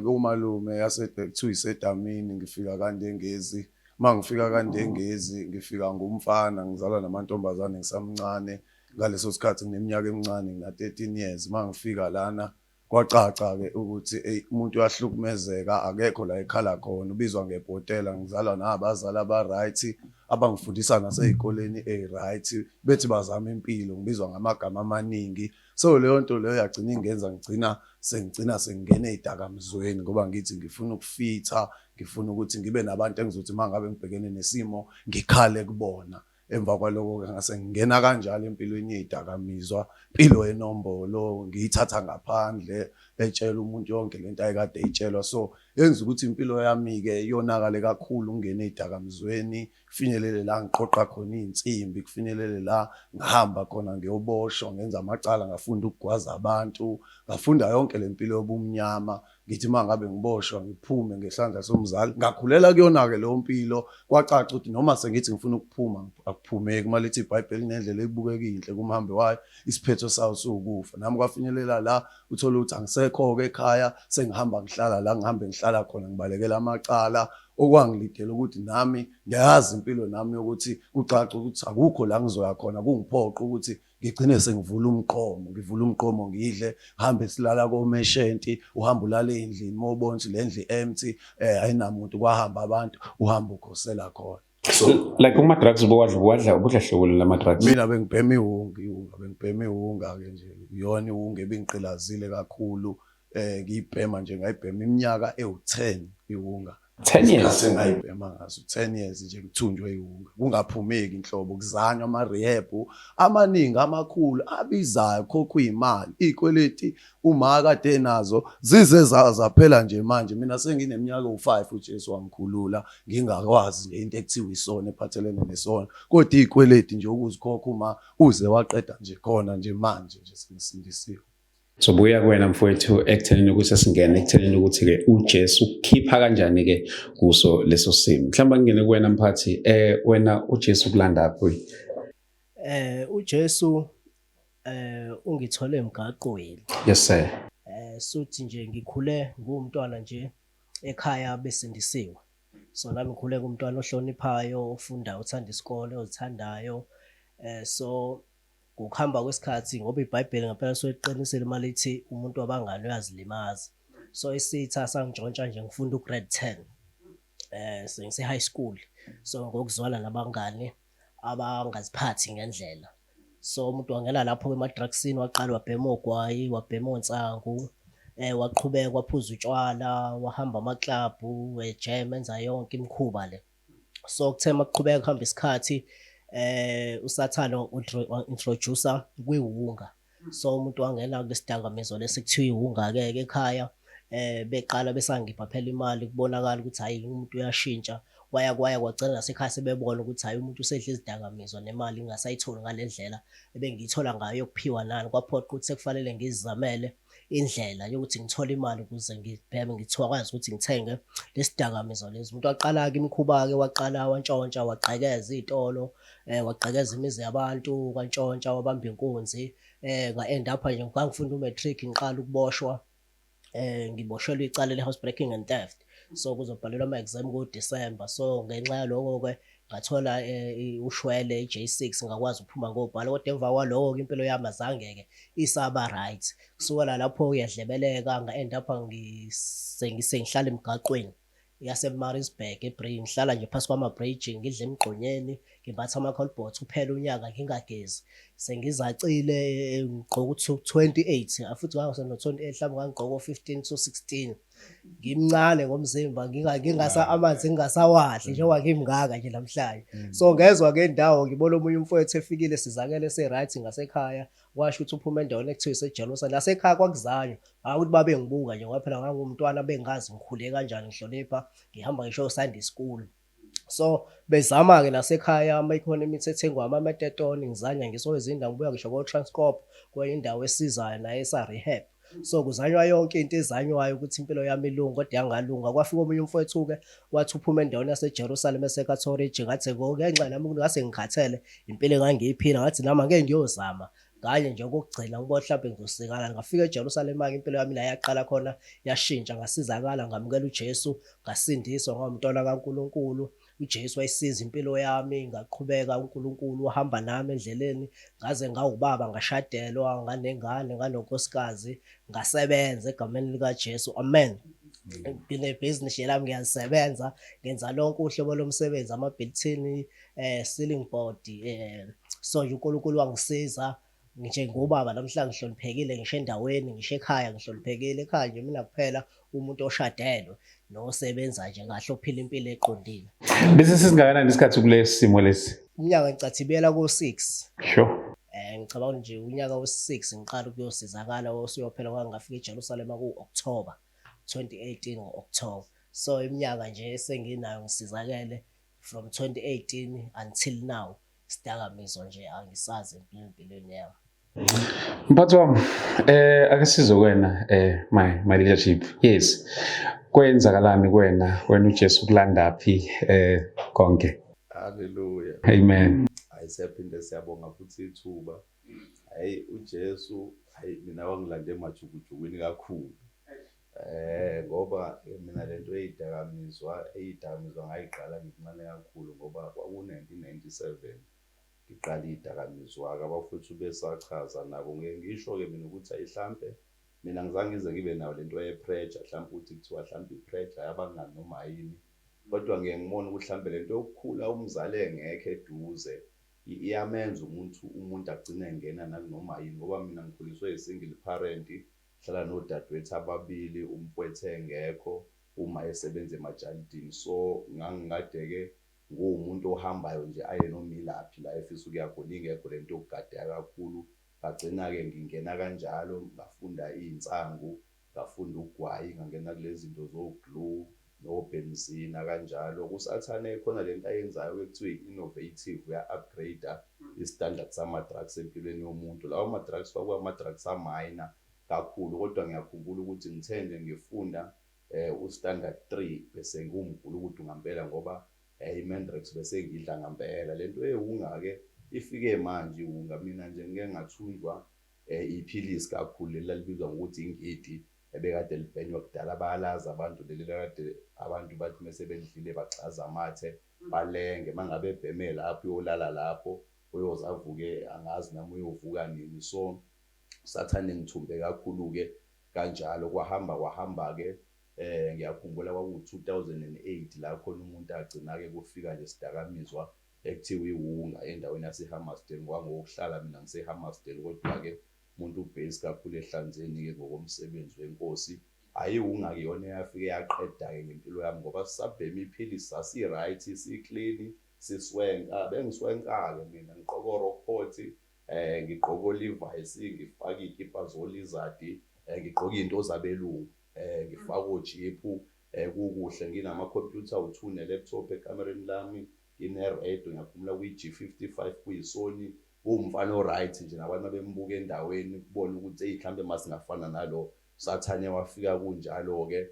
kumalume yase kuthiwa iseDamini, ngifika kaNdengezi. Mangifika kaNdengezi ngifika ngumfana, ngizalwa namantombazane ngisamncane. Ngaleso sikhathi ngineminyaka emincane, ngina 13 years. Mangifika lana kwacaca ke ukuthi hey, umuntu uyahlukumezeka, akekho la ekhala khona, ubizwa ngebhotela. Ngizalwa nabazali aba right, abangifundisa nasezikoleni ezi-right, bethi bazama impilo, ngibizwa ngamagama amaningi. So leyo nto leyo yagcina ingenza ngigcina sengigcina sengingena ey'dakamizweni, ngoba ngithi ngifuna ukufitha, ngifuna ukuthi ngibe nabantu engizothi uma ngabe ngibhekene nesimo ngikhale kubona. Emva kwaloko-ke ngase ngingena kanjalo empilweni yey'dakamizwa, impilo yenombolo ngiyithatha ngaphandle, etshela umuntu yonke lento ayekade eyitshelwa. So yenza ukuthi impilo yami-ke yonakale kakhulu, ngingene ey'dakamizweni, kufinyelele la ngiqoqa khona iy'nsimbi, kufinyelele la ngihamba khona ngiyoboshwa, ngenza amacala, ngafunda ukugwaza abantu, ngafunda yonke le mpilo yobumnyama. Ngithi uma ngabe ngiboshwa ngiphume ngesandla somzali, ngakhulela kuyona-ke leyo mpilo. Kwacaca ukuthi noma sengithi ngifuna ukuphuma akuphumeki. Uma lithi iBhayibheli nendlela ebukeka inhle kumhambi wayo, isiphetho sawo siwukufa. Nami kwafinyelela la uthole ukuthi angisekho-ke ekhaya, sengihamba ngihlala la ngihambe ngihlala khona, ngibalekela amacala. Okwangilidela ukuthi nami ngiyayazi impilo nami yokuthi kucace ukuthi akukho la ngizoya khona, kungiphoqa ukuthi ngigcine sengivula umqomo, ngivula umqomo ngidle, ngihambe silala komeshenti, uhamba ulala endlini, uma ubona ukuthi le ndlu empty, ayinamuntu, kwahamba abantu, uhamba ukhosela khona. So like uma drugs ubuwadla, ubuwadla ubudla hlobo lama drugs? Mina bengibhema iwunga, iwunga bengibhema iwunga ke nje, iyona iwunga ebingigqilazile kakhulu. Ngiyibhema nje, ngayibhema iminyaka ewu10 iwunga. 10 years? Ngayibhema ngaso 10 years nje, ngithunjwe iwunga, kungaphumeki inhlobo, kuzanywa ama rehab amaningi amakhulu abizayo, khokhwa imali, izikweleti uma kade nazo zize zaphela nje. Manje mina sengineminyaka ewu5 uJesu wangikhulula, ngingakwazi nje into ekuthiwa isona ephathelene nesona, kodwa izikweleti nje ukuzikhokha uma uze waqeda nje khona nje manje nje sengisindisiwe. So buya kuwena mfowethu ekuthenini ukuthi singene ekuthenini ukuthi-ke uJesu ukhipha kanjani-ke kuso leso simo. Mhlawumbe ngingene kuwena mphathi, wena uJesu kulandaphi? UJesu ungithole emgaqweni. Yes sir. Suthi nje ngikhule ngumntwana nje ekhaya besindisiwe. So nami ngikhule ngumntwana ohloniphayo, ofundayo, othanda isikole, ozithandayo. So ngokuhamba kwesikhathi, ngoba iBhayibheli ngempela suke liqinisile uma lithi umuntu wabangani uyazilimaza. So isitha sangintshontsha nje ngifunda ugrade 10. Sengise high school. So ngokuzwana nabangani abangaziphathi ngendlela. So umuntu wangena lapho ema-drugsini, waqala wabhema ogwayi, wabhema onsangu, waqhubeka waphuza utshwala, wahamba amaklabhu, ejam, enza yonke imikhuba le. So kuthe makuqhubeka kuhamba isikhathi, uSathane wa-introduce kwiwunga. So umuntu wangena kulesidakamizwa lesi kuthiwa iwunga-ke ke ekhaya, beqala besangipha phela imali, kubonakala ukuthi hayi umuntu uyashintsha, kwaya kwaya kwagcina nasekhaya sebebona ukuthi hayi umuntu usedla izidakamizwa nemali ngingasayitholi ngale ndlela ebengiyithola ngayo yokuphiwa nani. Kwaphoqa ukuthi sekufanele ngizizamele indlela yokuthi ngithole imali ukuze ngibheme, ngithwakwazi ukuthi ngithenge lesidakamizwa lezi. Umuntu waqala-ke imikhuba-ke, waqala wantshontsha, wagqekeza iy'tolo, wagqekeza imizi yabantu, wantshontsha, wabamba inkunzi. Nga-end up nje ngangifunda u-matric, ngiqala ukuboshwa, ngiboshelwe icala le-house breaking and theft. So kuzobhalelwa ama-exam ngo-December. So ngenxa yaloko-ke ngathola ushwele i-J6, ngakwazi ukuphuma ngobhala. Kodwa emva kwaloko-ke impilo yami azange-ke isaba right. Kusukela lapho ngiyadlebeleka, nga-end up sengihlala emgaqweni yaseMaritzburg eBree, ngihlala nje phasi kwama-bridge, ngidla emgqonyeni, ngimbatha ama-cardboard, kuphela unyaka ngingagezi. Sengizacile, ngigqoka u-28, futhi ngangiseno-28, mhlawumbe ngangigqoka o-15 to 16. Ngimncane ngomzimba, ngingasa amanzi ngingasawadli njengoba ngimngaka nje namhlanje. So ngezwa ngendawo ngibona omunye umfowethu efikile sizakele se-right ngasekhaya, washo ukuthi uphuma endaweni ekuthiwa iseJerusalem. Nasekhaya kwakuzanywa, hhayi ukuthi babengibuka nje ngoba phela ngangumntwana bengazi ngikhule kanjani ngihlonipha, ngihamba ngisho Sunday school. So bezama-ke nasekhaya uma ikhona imithi ethengwa amametetoni ngizanya ngisho izindawo ngibuya ngisho ko-Transcorp kwenye indawo esizayo naye esa-rehab. So kuzanywa yonke into ezanywayo ukuthi impilo yami ilunge kodwa yangalunga. Kwafika omunye umfowethu-ke wathi uphuma endaweni yaseJerusalem eseKatoriji, ngathi ngenxa nami ngase ngikhathele impilo engangiyiphila, ngathi nami angeke ngiyozama kanye nje okokugcina ngibona mhlawumbe ngizosikala. Ngafika eJerusalema-ke impilo yami la yaqala khona yashintsha, ngasizakala, ngamukela uJesu, ngasindiswa ngawumntwana kaNkulunkulu. UJesu wayisiza impilo yami, ngaqhubeka uNkulunkulu wahamba nami endleleni ngaze ngawubaba, ngashadelwa, nganengane, nganonkosikazi, ngasebenza egameni likaJesu. Amen. Nginebhizinisi lami ngiyalisebenza, ngenza lonke uhlobo lomsebenzi, ama-built-in, ceiling board, so nje uNkulunkulu wangisiza nje ngubaba namhla ngihloniphekile ngisho endaweni ngisho ekhaya ngihloniphekile ekhaya nje mina kuphela umuntu oshadelwe nosebenza nje kahle ophila impilo eqondile. Bese sisingakanani isikhathi kulesi simo lesi? Umnyaka ngicathibela ko-6. Sure. Ngicabanga nje unyaka we-6 ngiqala ukuyosizakala osuyophela kwangafika eJerusalema ku-October 2018 ngo-October. So iminyaka nje esenginayo ngisizakele from 2018 until now isidakamizwa nje angisazi empilweni yami. Mphathi wami, ake size kuwena my leadership. Yes. Kwenzakalani kuwena? Wena uJesu kulandaphi konke? Hallelujah. Amen. Hayi siyaphinde siyabonga futhi ithuba. Hayi uJesu, hayi mina wangilanda emajukujukwini kakhulu. Ngoba mina lento eyidakamizwa ngayiqala ngimncane kakhulu ngoba kwaku-1997 ngiqala idakamizwa-ke. Abafowethu besachaza nabo ngeke ngisho-ke mina ukuthi ayihlampe mina ngizange ngize ngibe nayo lento ye-pressure, hlampe ukuthi kuthiwa hlampe i-pressure yabangani noma yini, kodwa ngeke ngibone ukuthi hlampe lento yokukhula umzali engekho eduze iyamenza umuntu agcine engena nakunoma yini, ngoba mina ngikhuliswe yi-single parent, hlala nodadewethu ababili, umfowethu engekho, uma esebenza emajalidini. So ngangikade-ke nguwumuntu ohambayo nje aye noma ilaphi la efisa ukuya khona, ingekho lento yokugadeka kakhulu. Ngagcina-ke ngingena kanjalo, ngafunda iy'nsangu, ngafunda ugwayi, ngangena kule zinto zo-glue nobenzina kanjalo. Kusathane khona lento ayenzayo ekuthiwa i-innovative, uya-upgrade i-standard sama-drugs empilweni yomuntu. Lawo ma-drugs kwakuwama-drugs a-minor kakhulu, kodwa ngiyakhumbula ukuthi ngithe nje ngifunda u-standard 3 bese ngiwumgulukudu ngampela, ngoba i-Mandrax bese ngidla ngampela. Lento ewunga-ke ifike manje iwunga, mina nje ngike ngathunjwa iphilisi kakhulu leli lalibizwa ngokuthi ingidi ebekade libhenywa kudala, bayalazi abantu leli kade abantu bathi mese belidlile bagxaza amathe balenge, mangabe ebheme lapho uyolala lapho uyoze avuke angazi nami uyovuka nini. So Sathane ngithumbe kakhulu-ke kanjalo, kwahamba kwahamba-ke. Ngiyakhumbula kwaku-2008 la khona umuntu agcina-ke kufika lesidakamizwa ekuthiwa iwunga endaweni yaseHammarsdale, ngoba ngokuhlala mina ngiseHammarsdale, kodwa-ke umuntu ubhesi kakhulu ehlanzeni-ke ngokomsebenzi wenkosi. Hhayi iwunga-ke iyona eyafike yaqeda-ke ngempilo yami, ngoba sisabhema iphilisi sasi-right, si-clean, siswenka. Bengiswenka-ke mina ngigqoka o-Rockport, ngigqoka o-Levi's, ngifake iy'kipa zo-Lizard, ngigqoke iy'nto zabelungu, ngifake ojiphu, kukuhle, nginamakhompyutha awu-2 ne-laptop ekamereni lami, ngine-radio, ngiyakhumula kwi-G55 kuyi-Sony, kuwumfana o-right nje, nabantu abembuka endaweni kubona ukuthi eyi mhlambe masingafana nalo. Sathane wafika kunjalo-ke,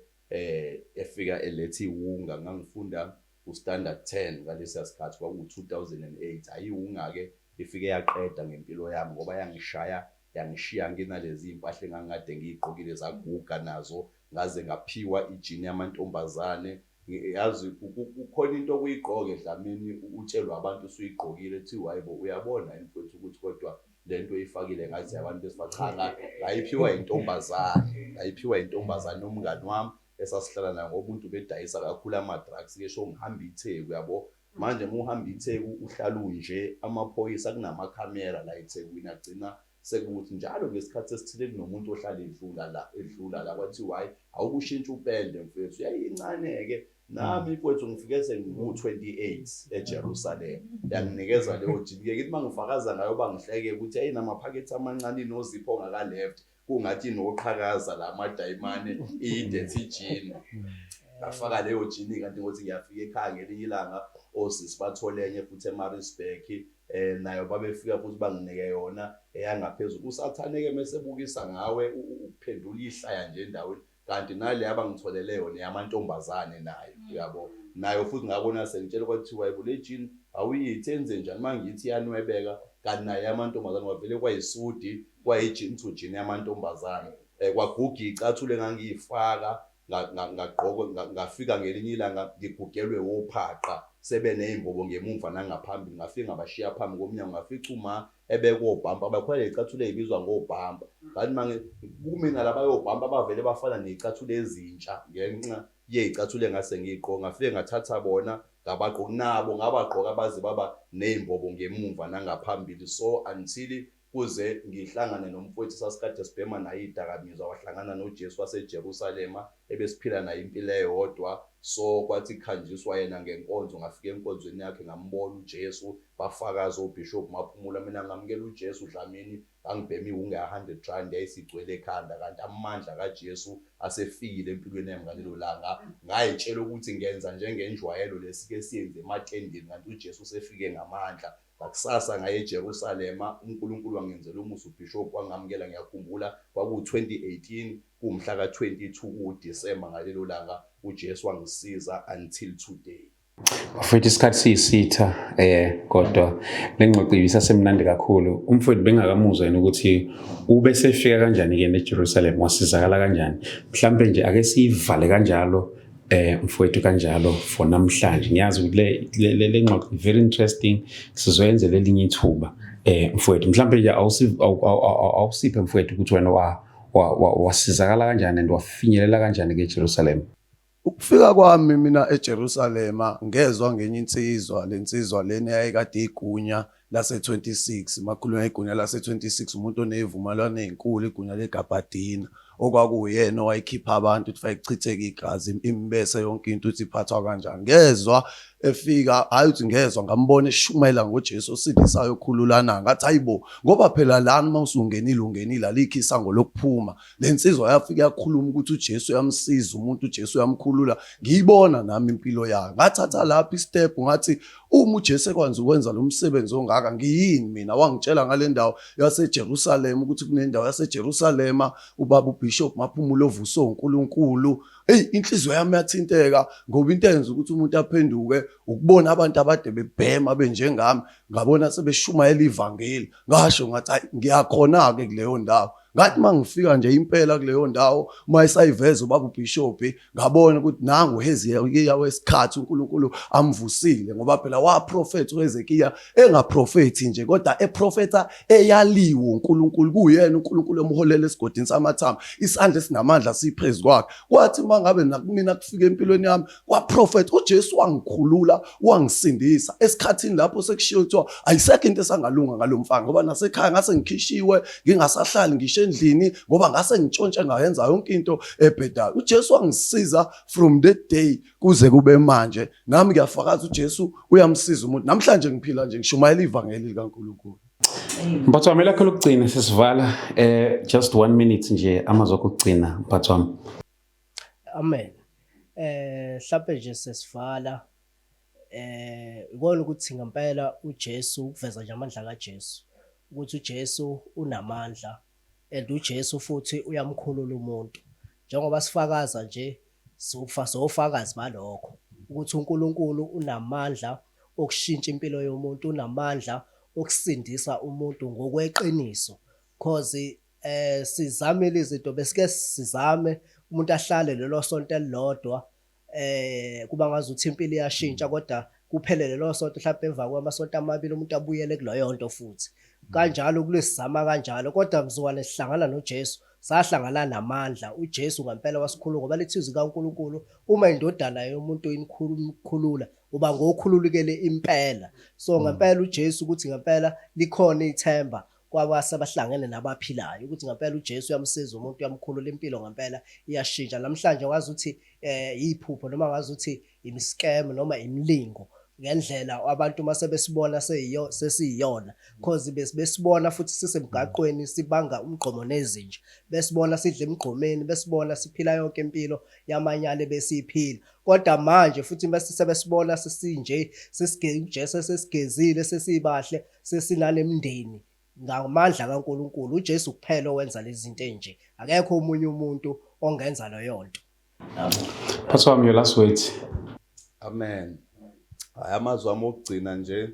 efika eletha iwunga. Ngangifunda u-standard 10 ngalesiya sikhathi, kwaku-2008. Hhayi iwunga-ke ifike yaqeda ngempilo yami, ngoba yangishaya yangishiya nginalezi iy'mpahla engangikade ngiy'gqokile zaguga nazo, ngaze ngaphiwa ijini yamantombazane. Yazi kukhona into okuyigqoke Dlamini, utshelwe abantu usuyigqokile, kuthiwa hayi bo uyabona yini mfowethu ukuthi kodwa lento oyifakile ngathi abantu besifana. Cha, ngayiphiwa intombazane, ngayiphiwa intombazane yomngani wami esasihlala naye, ngoba umuntu bedayisa kakhulu ama-drugs ke, so ngihamba iTheku yabo. Manje uma uhamba iTheku uhlala unje, amaphoyisa kunamakhamera la eThekwini agcina Sekuthi njalo ngesikhathi esithile kunomuntu ohlala edlula la, edlula la, kwathiwa hhayi awukushintsha upende mfethu. Yayincane-ke nami mfowethu, ngifike sengiku-28 eJerusalem, yanginikeza leyo jini-ke. Ngithi uma ngifakaza ngayo bangihleke ukuthi yayinamaphakethe amancane, inozipho ongaka-left, kungathi inoqhakaza la madayimane, iyi-dirty jean. Ngafaka leyo jini, kanti ngothi ngiyafika ekhaya ngelinye ilanga osisi bathole enye futhi eMaritzburg, nayo babefika futhi banginike yona eyangaphezulu. Usathane-ke mesebukisa ngawe ukuphendula ihlaya nje endaweni, kanti nale abangitholele yona yamantombazane nayo, uyabo, nayo futhi ngabona sengitshela kwathiwa yebo le jean awuyithi enze njani, uma ngithi iyanwebeka, kanti nayo yamantombazane kwavele kwayisudi, kwayi-jean to jean yamantombazane. Kwaguga iy'cathulo engangiyifaka, ngagqoka, ngafika ngelinye ilanga ngigugelwe wophaqa sebeney'mbobo ngemumva nangaphambili. Ngafika ngabashiya phambi komnyango, ngafica uma ebekwe obhampa, bakhona ley'cathulo ey'bizwa ngobhampa. Ngathi kumina labayobhampa bavele bafana ney'cathulo ezintsha ngenxa yey'cathulo engase ngiy'gqoke. Ngafike ngathatha bona ngabagqoka nabo, ngabagqoka baze baba ney'mbobo ngemumva nangaphambili. So until kuze ngihlangane nomfowethu sasikade sibhema naye iy'dakamizwa, wahlangana noJesu waseJerusalema ebesiphila naye impilo eyodwa. So kwathi kuhanjiswa yena ngenkonzo, ngafika enkonzweni yakhe ngambona uJesu, bafakaza oBishop Maphumulo, mina ngamukela uJesu Dlamini. Ngangibhema iwunga ya-100 rand yayisigcwele ekhanda, kanti amandla kaJesu asefikile empilweni yami ngalelo langa. Ngayitshela ukuthi ngenza njengenjwayelo lesike siyenze ematendeni, kanti uJesu usefike ngamandla. Ngakusasa ngaye eJerusalema, uNkulunkulu wangenzela umusa, uBishop wangamukela. Ngiyakhumbula kwaku-2018 kuwumhla ka-22 kuDisemba, ngalelo langa uJesu wangisiza until today. Bafowethu, isikhathi siyisitha, kodwa lengxoxo ibisasemnandi kakhulu. Umfowethu bengakamuzwa yena ukuthi ube sefika kanjani ke neJerusalem, wasizakala kanjani. Mhlambe nje ake siyivale kanjalo mfowethu kanjalo for namhlanje. Ngiyazi ukuthi le ngxoxo very interesting, sizoyenzela elinye ithuba mfowethu. Mhlambe nje awusiphe mfowethu ukuthi wena wasizakala kanjani and wafinyelela kanjani ke eJerusalem. Ukufika kwami mina eJerusalema ngezwa ngenye insizwa, lensizwa lena yayikade igunya lase-26, makhulunywa igunya lase-26 umuntu onezivumelwano ezinkulu, igunya legabadina, okwakuwuyena owayekhipha abantu ukuthi fake kuchitheke igazi, imbese yonke into ukuthi iphathwa kanjani. Ngezwa efika, hayi ukuthi ngezwa, ngambona eshumayela ngoJesu osindisayo okhululana. Ngathi hayibo, ngoba phela lana uma usungenile ungenile, alikho isango lokuphuma. Le nsizwa yafika yakhuluma ukuthi uJesu uyamsiza umuntu, uJesu uyamkhulula. Ngiyibona nami impilo yayo. Ngathatha lapha istep, ngathi uma uJesu ekwazi ukwenza lo msebenzi ongaka, ngiyini mina? Wangitshela ngale ndawo yaseJerusalema ukuthi kunendawo yaseJerusalema ubaba uBishop Maphumulo ovuswe uNkulunkulu. Hey, inhliziyo yami yathinteka, ngoba into eyenza ukuthi umuntu aphenduke ukubona abantu abade bebhema benjengami. Ngabona sebeshumayela ivangeli, ngasho ngathi hayi ngiyakhona-ke kuleyo ndawo. Ngathi uma ngifika nje impela kuleyo ndawo, uma esayiveza ubaba uBishop, ngabona ukuthi nangu uHezekiya wesikhathi uNkulunkulu amvusile, ngoba phela waprofetha uHezekiya engaprofethi nje, kodwa eprofetha eyaliwe uNkulunkulu, kuyena uNkulunkulu emholela esigodini samathambo, isandla esinamandla siphezu kwakhe. Kwathi uma ngabe nakumina kufika empilweni yami kwaprofetha uJesu, wangikhulula wangisindisa esikhathini lapho sekushiwo kuthiwa ayisekho into esangalunga ngalo mfana, ngoba nasekhaya ngase ngikhishiwe, ngingasahlali ngisho endlini, ngoba ngase ngitshontshe ngayenza yonke into ebhedayo. uJesu wangisiza from that day kuze kube manje. Nami ngiyafakaza uJesu uyamsiza umuntu. Namhlanje ngiphila nje ngishumayela ivangeli likaNkulunkulu. Mphathi wami, elakho lokugcina sesivala, just 1 minute nje, amazwi okugcina mphathi wami. Amen. Mhlawumbe nje sesivala, ikona ukuthi ngempela uJesu, ukuveza nje amandla kaJesu, ukuthi uJesu unamandla and uJesu futhi uyamkhulula umuntu. Njengoba sifakaza nje, sofakazi balokho ukuthi uNkulunkulu unamandla okushintsha impilo yomuntu, unamandla okusindisa umuntu ngokweqiniso. Cause sizamile izinto, besike sizame umuntu ahlale lelo sonto elilodwa, kuba ngazuthi impilo iyashintsha, kodwa kuphele lelo sonto, mhlawumbe emva kwamasonto amabili umuntu abuyele kuleyo nto futhi. Kanjalo kulesizama kanjalo, kodwa mzukwane sihlangana noJesu, sahlangana namandla. uJesu ngempela wasikhulula, ngoba lithi izwi kaNkulunkulu, uma indodana yomuntu inikhulula uba ngokhululekele impela. So ngempela uJesu ukuthi ngempela likhona ithemba. kwabasebahlangene nabaphilayo ukuthi ngempela uJesu uyamsiza umuntu uyamkhulula impilo ngempela iyashintsha. Namhlanje wazi ukuthi iphupho noma ngazi ukuthi imiscam noma imilingo ngendlela abantu mase besibona seyiyo sesiyona, cause besibona futhi sisemgaqweni sibanga umgqomo nezinja, besibona sidla emgqomeni, besibona siphila yonke impilo yamanyala besiyiphila. Kodwa manje futhi mase sebesibona sesinje, uJesu sesigezile, sesibahle, sesinalemndeni ngamandla kaNkuluNkulu. uJesu kuphela owenza lezi zinto enje, akekho omunye umuntu ongenza leyo nto. Pastor wami, your last words. Amen. Hayi, amazwi ami okugcina nje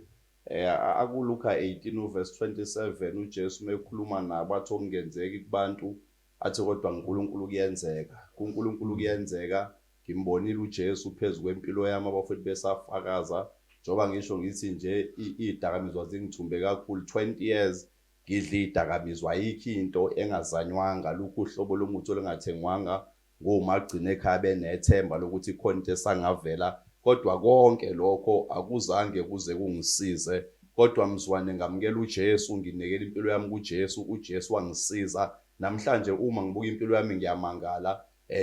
akuLuka 18 uverse 27, uJesu mekhuluma nabo athi okungenzeki kubantu, athi kodwa uNkulunkulu kuyenzeka. KuNkulunkulu kuyenzeka. Ngimbonile uJesu phezu kwempilo yami, abafowethu besafakaza. Njengoba ngisho ngithi nje idakamizwa zingithumbe kakhulu, 20 years ngidla idakamizwa, ayikho into engazanywanga, lukho uhlobo lomuthi olungathengwanga ngomagcina ekhaya benethemba lokuthi khona into esangavela, kodwa konke lokho akuzange kuze kungisize. Kodwa mzwane ngamukela uJesu, nginikela impilo yami kuJesu, uJesu wangisiza. Namhlanje uma ngibuka impilo yami ngiyamangala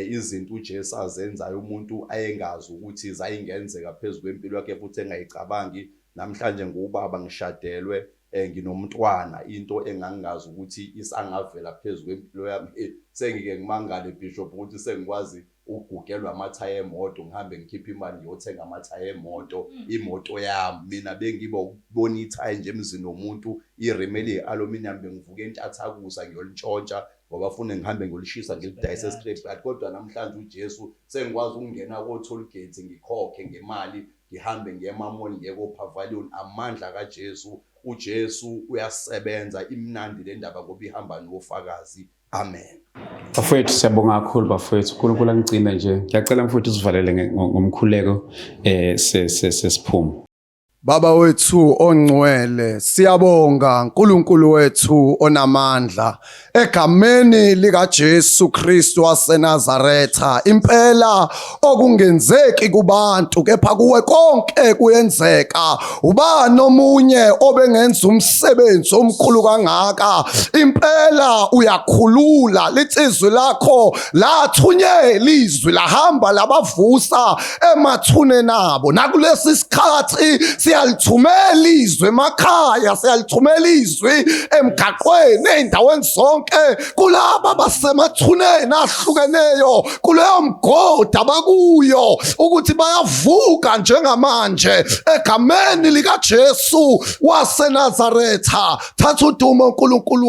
izinto uJesu azenzayo umuntu ayengazi ukuthi zayingenzeka phezu kwempilo yakhe futhi engayicabangi. Namhlanje ngubaba, ngishadelwe, nginomntwana, into engangingazi ukuthi isangavela phezu kwempilo yami. Sengike ngimangale Bishop ukuthi sengikwazi ukugugelwa amathayi emoto, ngihambe ngikhiphe imali ngiyothenga amathayi emoto, imoto yami. Mina bengiba ukubona ithayi nje emzini womuntu, irim eliyi-aluminium, bengivuka entathakusa ngiyolintshontsha ngoba fune ngihambe ngiyolishisa ngilidayise escrapyard. Kodwa namhlanje uJesu sengikwazi ukungena ko-toll gate ngikhokhe ngemali, ngihambe ngiye emamall, ngiye ko-pavilion. Amandla kaJesu, uJesu uyasebenza. Imnandi le ndaba ngoba ihamba nofakazi. Amen. Bafowethu, siyabonga kakhulu bafowethu. uNkulunkulu angigcine nje. Ngiyacela mfowethu usivalele ngomkhuleko sesiphumo. Baba wethu ongcwele, siyabonga uNkulunkulu wethu onamandla, egameni lika Jesu Kristu waseNazaretha. Impela okungenzeki kubantu kepha kuwe konke kuyenzeka. Ubani omunye obengenza umsebenzi omkhulu kangaka? Impela uyakhulula, lithi izwi lakho lathunyela izwi lahamba labavusa emathuneni abo. Nakulesi sikhathi siyalithumela izwi emakhaya, siyalithumela izwi emgaqweni, ey'ndaweni zonke, kulaba basemathuneni ahlukeneyo, kuleyo mgodi abakuyo, ukuthi bayavuka njengamanje egameni likaJesu waseNazaretha. Thatha udumo uNkulunkulu.